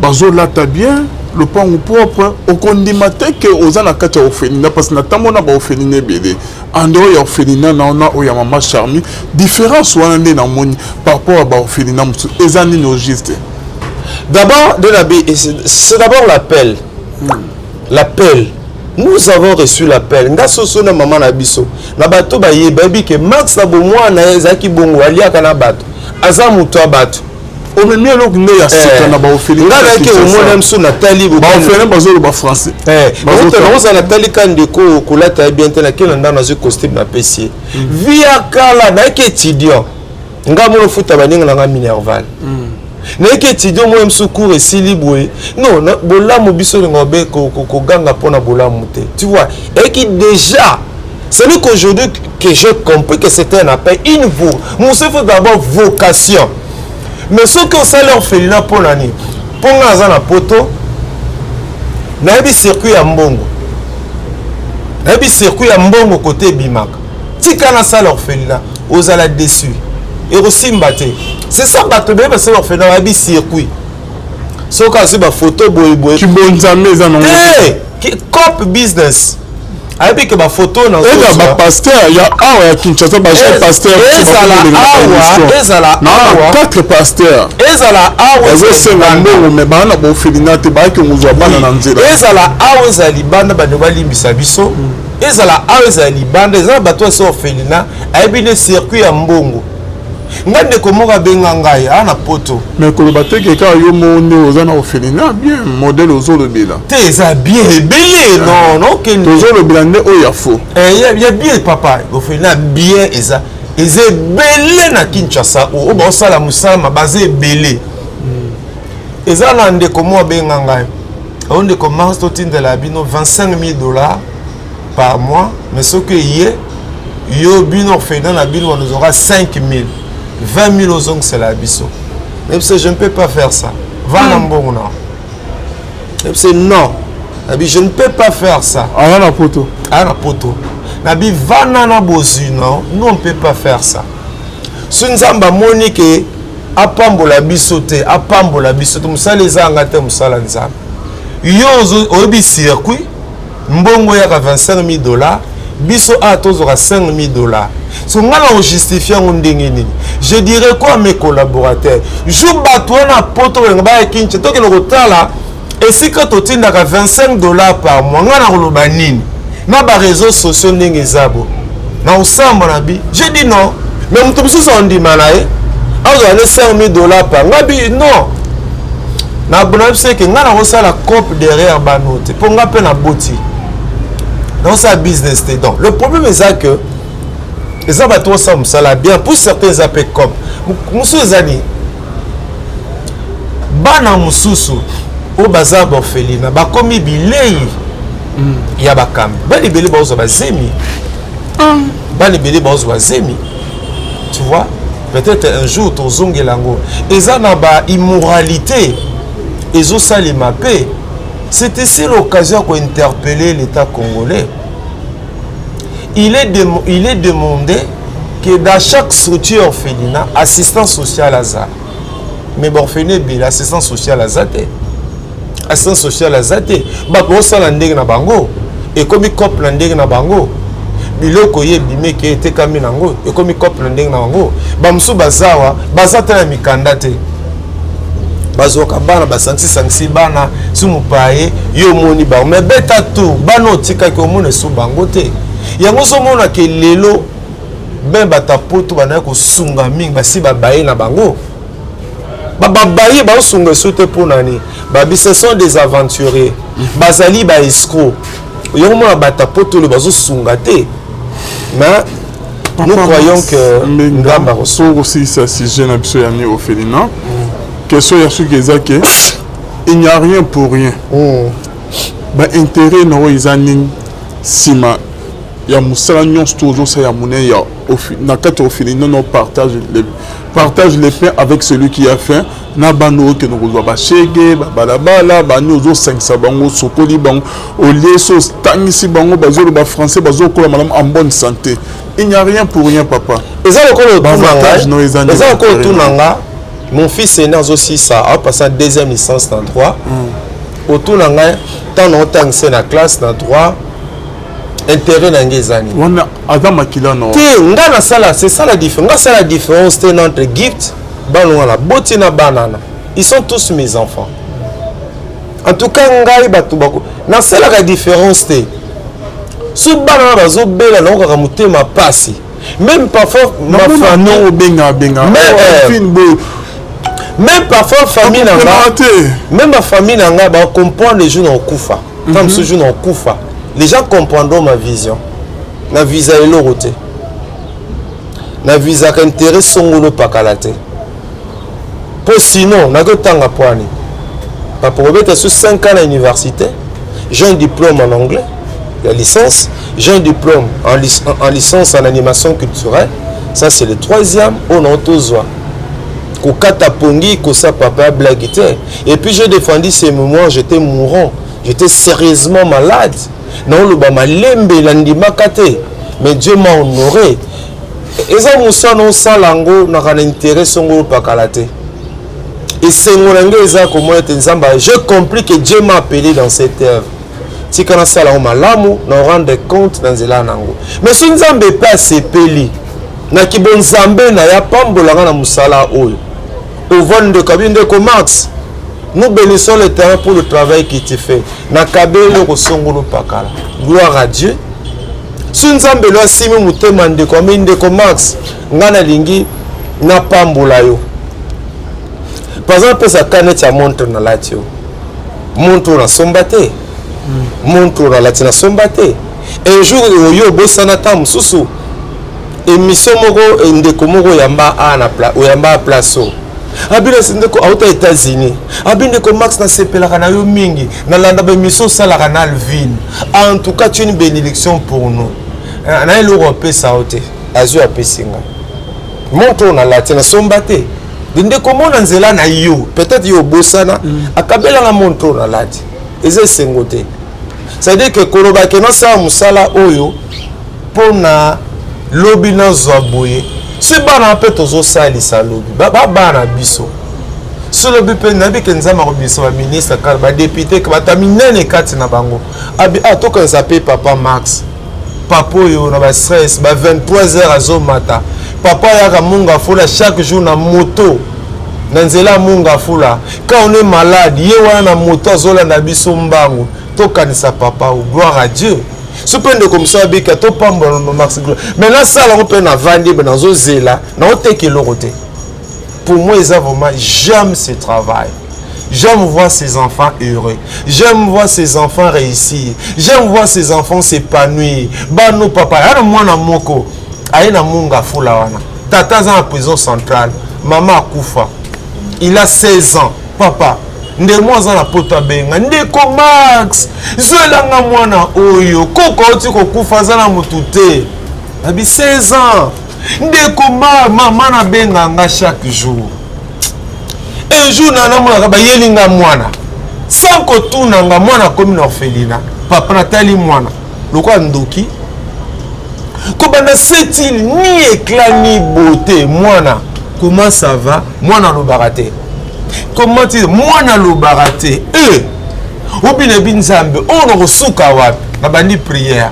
bazolata bien, lopango propre. Okondima te ke oza na kati ya orphelinat, parce que natambo na baorphelinat ebele. En dehors ya orphelinat na wana oyo ya Mama Charmi, différence wana nde namoni par rapport ya baorphelinat mosusu eza nini au juste? D'abord, de la c'est d'abord l'appel. L'appel. Nous avons reçu l'appel. Nga soso na mama na biso. Na bato bayebi, bayebi ke Max na bomwana ye ezalaki bongo, aliaka na bato. Aza moto ya bato. Omemi eloko nde ya sika na baorphelinat? Nga nayaki omona miso, natali. Baorphelin bazoloba français. Nakozala, natali ka ndeko kolata ye bien te, nakei na ndako, nazwi costume, napesi ye. Vie ya kala, nayaki étudiant, nga mona ofuta baninga na nga minerval. Nayaki étudiant, mona mosu cours esili boye. Non, bolamu biso olinga obe koganga mpona bolamu te. Tu vois, eyaki déjà celui qu'aujourd'hui que j'ai compris que c'était un appel, une vo mosu. Il faut d'abord vocation. Mais soki osali orphelinat mpo na nini? Mpo nga aza na poto, nayebi circuit ya mbongo, nayebi circuit ya mbongo kote ebimaka, tika nasala orphelinat, ozala déçu. Ekosimba te. C'est ça, bato ebele basala orphelinat bayebi circuit. Soki azwi bafoto boyeboye, kibonzambe eza nango te, cop business, ayebi ke bafoto. Eza bapasteur ya awa ya Kinshasa, bajeune pasteur. Ezala awa, ezala awa. Quatre pasteur. Ezala awa. Bazosenga mbongo, mais baa na baorphelinat te, bayaki kozwa bana na nzela. Ezala awa, ezala libanda, bandeko balimbisa biso, ezala awa, ezala libanda, eza na bato asa orphelinat, ayebi nde circuit ya mbongo. Ngai, ndeko moko abenga ngai aa na Poto. Mais koloba te ke kaka yo moko nde oza na orphelinat bien, modèle ozolobela. Te, eza bien ebele, non, nokende. Tozolobela nde oyo ya faux. Ya bien, papa, orphelinat bien eza ebele na Kinshasa. Oyo baosala mosala baza ebele. Eza na ndeko moko abenga ngai: oyo ndeko Mars, totindela bino 25 000 $ par mois, mais soki eye yo, bino orphelinat na bino wana ozwaka 5 000, 20 000 ozongisela biso. Nayebisa: je ne peux pas faire ça. Va na mbongo na. Nayebisa: non, nabi, je ne peux pas faire ça. Aza na Poto. Aya na Poto. Nabi: vana na bozwi. Non, nous, on ne peut pas faire ça. So Nzambe amoni ke apambola biso te, apambola biso te. Mosala ezanga te, mosala Nzambe. Yo oyebi circuit, mbongo eyaka 25 000 $, biso awa tozwaka 5 000 $. So ngai na kojustifie yango ndenge nini? Je dirais quoi à mes collaborateurs jour bato wana Poto kolenga baya Kinshasa, tokende kotala esika totindaka 25 $ par mois? Ngai na koloba nini na baréseaux sociaux ndenge eza bo na kosamba na bi? Je dis non. Mais moto mosusu andima na ye, azwa ne 5 000 $ par ngai. Bi non, na biso eke ngai nakosala cope derrière bano te, mpo ngai mpe naboti, nakosala business te. Donc le problème eza que eza bato osala mosala bien, pour certains eza mpe cope. Mosusu eza nini? Bana mosusu oyo baza baorphelinat bakomi bilei ya bakambi. Bana ebele bazozwa bazemi, bana ebele bazozwa zemi, tu vois. Peut-être un jour tozongela yango. Eza na baimmoralité ezosalema mpe. C'est ici l'occasion ya kointerpeller l'État congolais. Il est demandé que dans chaque structure orphelinat, assistance sociale aza. Mais baorphelinat ebele, assistance sociale aza te, assistance sociale aza te. Bato bosala ndenge na bango, ekomi cope na ndenge na bango. Biloko ye ebimeki, etekami nango, ekomi cope na ndenge na bango. Bamosusu baza awa, baza te na mikanda te, bazwaka bana, basangisisangisi bana su mopaye. Yo omoni bango, mais beta tour, bana otikaki, omona esu bango te. Yango ozomonake lelo ben bato ya Poto bandaki kosunga mingi, basi babaye na bango, babaye baosunga esu te. Mpo nani? Babi ce sont des aventuriers, bazali baescrocs. Yango mona bato ya Poto oyo bazosunga te. Mais nous croyons que Nzambe akosunga. Kosilisa sujet na biso ya mi orphelinat, question ya soki eza ke il n'y a rien pour rien. Baintérêt na oyo eza nini nsima ya mosala nyonso to ozosala ya monene ya na kati ya orphelinat? No, partage le pain avec celui qui a faim. Na bana oyo okende kozwa bashege, babalabala, bani, ozosangisa bango, osokoli bango, olie so, otangisi bango, bazoloba français, bazokola malamu, en bonne santé. Il n'y a rien pour rien, papa. Eza lokola Baavantage no eza nini? Eza lokola otuna nga, mon fils aîné azosisa, aopasa deuxième licence na droit. Otuna ngai, ntango naotangisa na classe na droit, intérêt na ngai eza nini? Wana aza makila no. Te, nga nasala, c'est ça la différence. Nga asala différence te na entre Gift, bana wana boti na banana, ils sont tous mes enfants. En tout cas ngai, bato bako nasalaka différence te. So bana wana bazobela, naokaka motema pasi, même parfois ma namona famille no obenga benga. Mais, fine boye. Même parfois famille na nga te. Même ma famille na nga bacomprendre les jours na okufa, ntango mosusu jour na okufa, les gens comprendront ma vision. Na visa eloko te, na visaka intérêt songolo pakala te, mpo sinon nakotanga pwani papa kobeta so 5 ans na université. J'ai un diplôme en anglais la licence, j'ai un diplôme en licence en animation culturelle, ça c'est le troisième. Oyo na tozwa kokata pongi kosa papa ya blague te. Et puis j'ai défendu ces mémoires, j'étais mourant, j'étais sérieusement malade, naoloba malembe, nandimaka te, mais Dieu m'a honoré. Eza mosala osala yango naka na intérêt songo opakala te. Esengo na ngai eza komona ete Nzambe, j'ai compris que Dieu m'a appelé dans cette œuvre. Tika nasala yango malamu, na rendre compte na nzela nango. Mais so Nzambe mpe asepeli na kibonzambe na ye, apambolanga na mosala oyo. Ovandi ndeko abi, ndeko Max, nous bénissons l'Éternel pour le travail que tu fais. Nakabeli eloko songolo pakala, gloire à Dieu. So Nzambe lo asimi motema ndeko ami, ndeko Max, ngai nalingi napambola yo. Par exemple, apesa ka neti ya montre nalati yo, montre oyo nasomba te, montre oyo nalati nasomba te. Un jour oyo obosana ta mosusu émission moko, ndeko moko oyamba a na oyamba a place oyo abi na ndeko auta États-Unis, abi ndeko Max, nasepelaka na yo mingi, nalanda baémission osalaka na Alvin. En tout cas, tu es une bénédiction pour nous. Na eloko apesa yo te, azwi apesi nga montre oyo nalati, nasomba te. Ndeko mona nzela na yo, peut-être yo obosana, akabelanga montre oyo nalati. Eza esengo te. C'est-à-dire que koloba ke nasala mosala oyo mpona lobi nazwa boye, so bana mpe tozosalisa lobi babana biso, so lobi mpe nayebi ke Nzambe akobimisa baministre kaka, badéputé, bato ya minene kati na bango. Abi ah, tokanisa mpe papa Max, papa oyo na bastress ba 23 heures azomata, papa ayaka Mont Ngafula chaque jour na moto, na nzela ya Mont Ngafula. Quand on est malade, ye wana na moto azolanda biso mbangu. Tokanisa papa o, gloire à Dieu. So mpe ndeko mosu abika, topambola Max Gloire. Mais nasala yango mpe navandi mpe nazozela, naoteka eloko te. Pour moi eza vraiment, j'aime ce travail. J'aime voir ses enfants heureux. J'aime voir ses enfants réussir. J'aime voir ses enfants s'épanouir. Bano papa, yana mwana moko, aye na Mont Ngafula wana. Tata aza na prison centrale. Mama akufa. Il a 16 ans. Papa, ndemo aza na poto, abenga ndeko Max, zwelanga mwana oyo, koko auti kokufa, aza na motu te. Abi 16 ans. Ndeko ma mama nabenga nga chaque jour. Un jour na namonaka bayeli nga mwana sans kotuna nga. Mwana akomi na orphelinat. Papa, natali mwana lokola ndoki kobanda setile, ni éclat ni beauté. Mwana, comment ça va? Mwana alobaka te. Comment ti mwana alobaka te? E obina bi Nzambe oyo nakosuka wapi? Nabandi prière,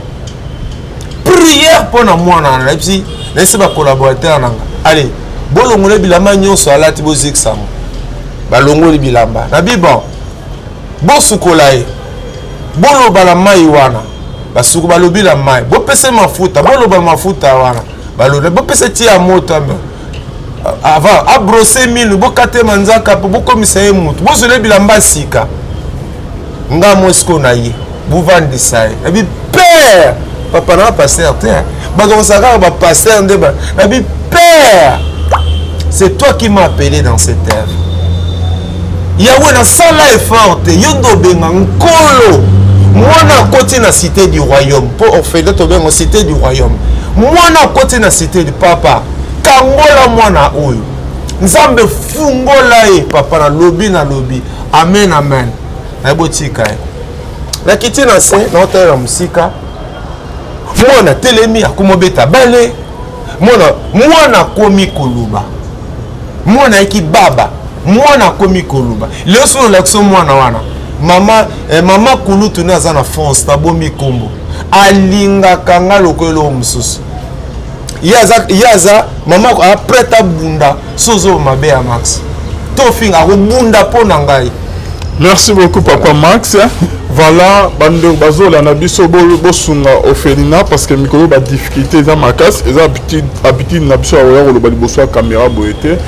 prière mpo na mwana wana. Nayebisi, nayebisi bacollaborateur nanga: allez, bolongola bilamba nyonso alati, bozikisa ngo. Balongoli bilamba. Nabi bon, bosukola ye, boloba na mai wana. Basuku, balobi na mai, bopesa mafuta, boloba mafuta wana, balobi bopesa ti ya moto ame avant abrosser minu, bokatema nzaka mpo bokomisa ye mutu, bozwela bilamba sika. Nga mo sikoyo na ye, bovandisa ye. Nabi père, papa na pasteur te, bato kosala kaka bapasteur nde. Nabi père, c'est toi qui m'as appelé dans cette œuvre. Yawe, nasala effort te, yo nde obenga. Nkolo, mwana akoti na cité du royaume, mpo orphelin tobenga cité du royaume. Mwana akoti na cité du papa, kangola mwana oyo. Nzambe, fungola ye. Papa, nalobi, nalobi amen, amen. Nayebi otika ye, nakiti na se, naotalela mosika. Mwana telemi, akomi obeta bale. Mwana, mwana akomi koloba. Mwana ayeki baba, mwana akomi koloba. Lelo soki olakisi mwana wana, mama, mama kulutu ne aza na France, nabomi nkombo, alingaka nga lokola eloko mosusu. Ye aza mama aprete abunda. So ozoba mabe ya Max, tofinga, akobunda mpo na ngai. Merci beaucoup, papa Max. Voilà, bandeko bazolanda biso, bosunga orphelinat parce que mikolo badifficulté eza makasi. Eza habitude na biso ya koya koloba liboso ya caméra boye te.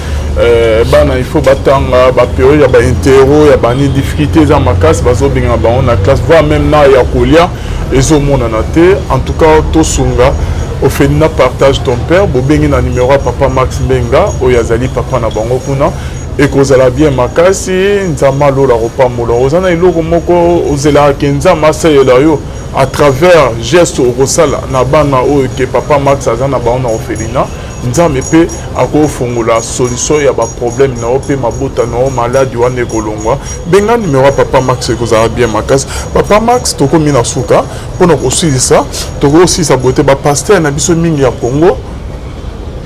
Bana il faut batanga, bapériode ya bainterro ya bani, difficulté eza makasi. Bazobengana bango na classe, voire même na ya kolia ezomonana te. En tout cas, tosunga orphelinat. Partage ton père, bobengi na numéro ya papa Max Mbenga oyo azali papa na bango kuna, ekozala bien makasi. Nzambe alola kopambola. Oza na eloko moko ozelaka ke Nzambe asalela yo à travers geste okosala na bana oyo ke papa Max aza na bango na orphelinat, Nzambe mpe akofongola solution ya baproblème na yo mpe mabota na yo, maladi wana ekolongwa. Benga numéro ya papa Max, ekozala bien makasi. Papa Max, tokomi na suka. Mpona kosilisa, tokosilisa boye te. Bapasteur na biso mingi ya Congo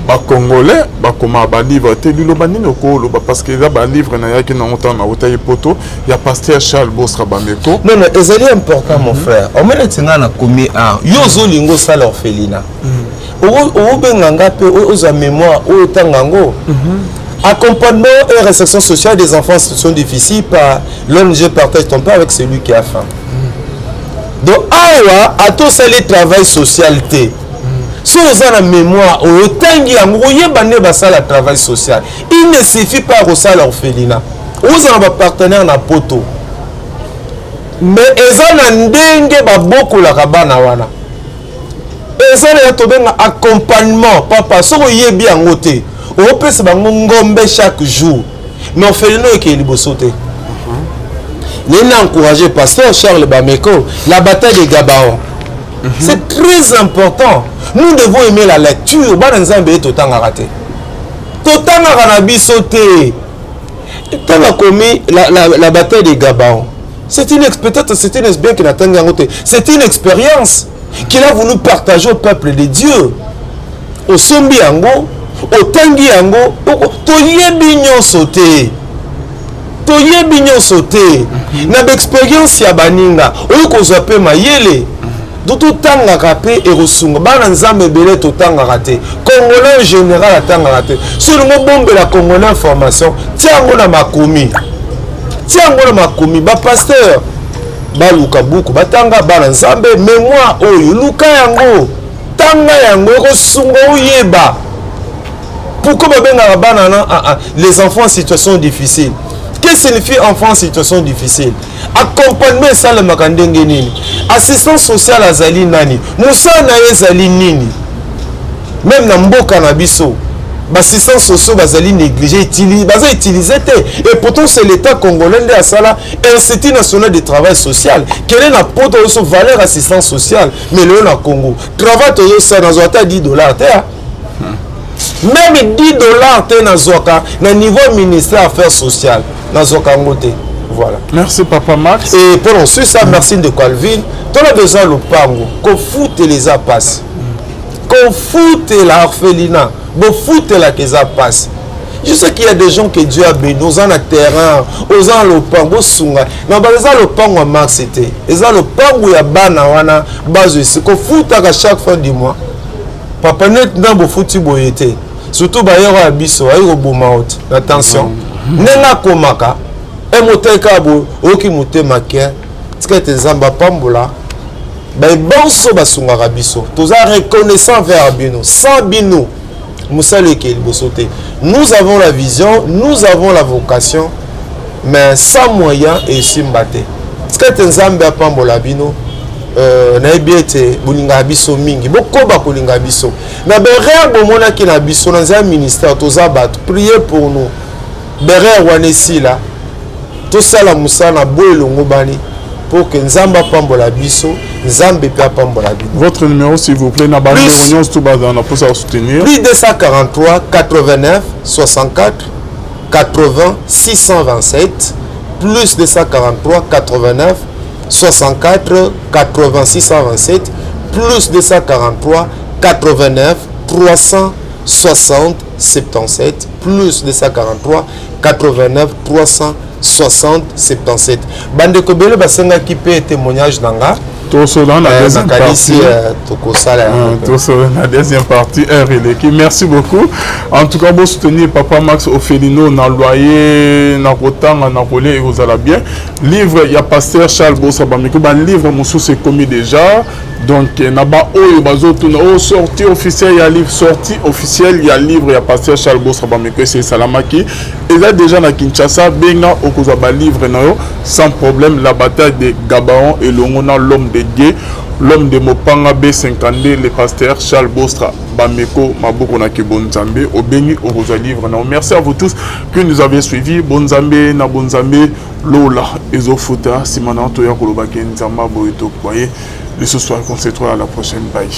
Bacongolais bakoma balivre te. Liloba nini okoloba? Parce que eza balivre nayaki nango ntango nautaki Poto, ya pasteur Charles Bostra Bameko. Non, non, ezali important, mon frère. Omoni eti ngai nakomi art, yo ozolinga osala orphelinat, okobenga nga mpe ozwa mémoire oyo, otanga yango. Accompagnement et réinsertion sociale des enfants en situation difficile par l'ONG Partage ton pain avec celui qui a faim. Donc awa ata osali travail social te, so oza na mémoire oyo, otangi yango, oyeba nde basala travail social. Il ne suffit pas kosala orphelinat. Ozala bapartenaire na Poto, mais eza na ndenge babokolaka bana wana, eza na ya tobenga accompagnement. Papa, soki oyebi yango te, opesa bango ngombe chaque jour, mais orphelinat ekeye liboso te. Nini encourager pasteur Charles Bameko, La bataille de Gabaon, c'est très important. Nous devons aimer la lecture. Bana Nzambe ye, totangaka te, totangaka na biso te. Ntango akomi la bataille de Gabaon, c'est une peut-être c'est une, bien que natangi yango te, c'est une expérience qu'il a voulu partager au peuple de Dieu. Osombi yango, otangi yango. Toyebi nyonso te, toyebi nyonso te. Na baexpérience ya baninga oyo, kozwa mpe mayele. Do totangaka mpe, ekosunga bana Nzambe ebele. Totangaka te, Congolais en général atangaka te. So olingo obombela Congolais information, tia yango na makomi, tia yango na makomi. Bapasteur baluka buku batanga. Bana Nzambe, mémoire oyo, luka yango, tanga yango, ekosunga oyeba pourquoi babengaka bana na les enfants en situation difficile. Qu'est-ce signifie enfant en situation difficile? Accompagnement esalemaka ndenge nini? Assistance sociale azali nani? Mosala na ye ezali nini? Même na mboka na biso, baassistants sociaux bazali négligé, baza utilisé te. Et pourtant c'est l'État congolais nde asala Institut national de travail social. Kende na Poto, oyo valeur assistance sociale. Mais lelo na Congo, travail tozosala, nazwa ata 10 $ te, même 10 $ te nazwaka na niveau ministère affaires sociales, nazwaka yango te. Voilà. Merci, papa Max. Et pour ensuite ça, merci ndeko Alvin. Tona besoin lopango, kofutela eza mpasi, kofutela orphelinat, bofutelaka eza mpasi. Je sais qu'il y a des gens que Dieu a béni, oza na terrain, oza na lopango, osunga na bana. Eza lopango ya Max te, eza lopango ya bana wana. Bazwa esi kofutaka chaque fin du mois. Papa, net na bofuti boye te, surtout bayero ya biso ayi koboma oti na tension ndenge akomaka emotali kaka boye, oyoki motema ke tika ete Nzambe apambola baebonso basungaka biso. Toza reconnaissant vers bino. Sans bino, mosala ekee liboso te. Nous avons la vision, nous avons la vocation, mais sans moyen esimba te. Tika ete Nzambe apambola bino. Nayebi ete bolingaka biso mingi, bokoba kolinga biso na berere bomonaki na biso na nzela ya ministère. Toza bato, priez pour nous. Berere wana esila, tosala mosala na boye elongo bani pour que Nzambe apambola biso, Nzambe mpe apambola bino. Votre numéro, s'il vous plaît, na bandeko nyonso to bazala na mposa ya soutenir. Plus 243 89 64 80 627, plus 243 89 64 80 627, plus 243 89 360 77, plus 243 89 360 77. Bandeko ebele basengaki mpe témoignage na nga. Tosolo na deuxième partie. Tokosala. Tosolo na deuxième partie, heure eleki. Merci beaucoup. En tout cas, bosoutenir papa Max Orphelinat na loyer, na kotanga, na kolia, ekozala bien. Livre ya pasteur Charles Bostra Bameko, balivre mosusu ekomi déjà. Donc na baoyo bazotuna oyo sortie officielle ya livre, sortie officielle ya livre ya pasteur Charles Bostra Bameko ese esalamaki, eza déjà na Kinshasa. Benga, okozwa balivre na yo sans problème. La bataille de Gabaon elongo na l'homme de Dieu, l'homme de mopanga B52, le pasteur Charles Bostra Bameko, maboko na kebonzambe. Obengi, okozwa livre na yo. Merci à vous tous que nous avez suivi. Bonzambe na bonzambe, lola ezofuta. Nsima na toya kolobaki Nzambe boye, tokoye lisusu. Concentre à la prochaine, bye.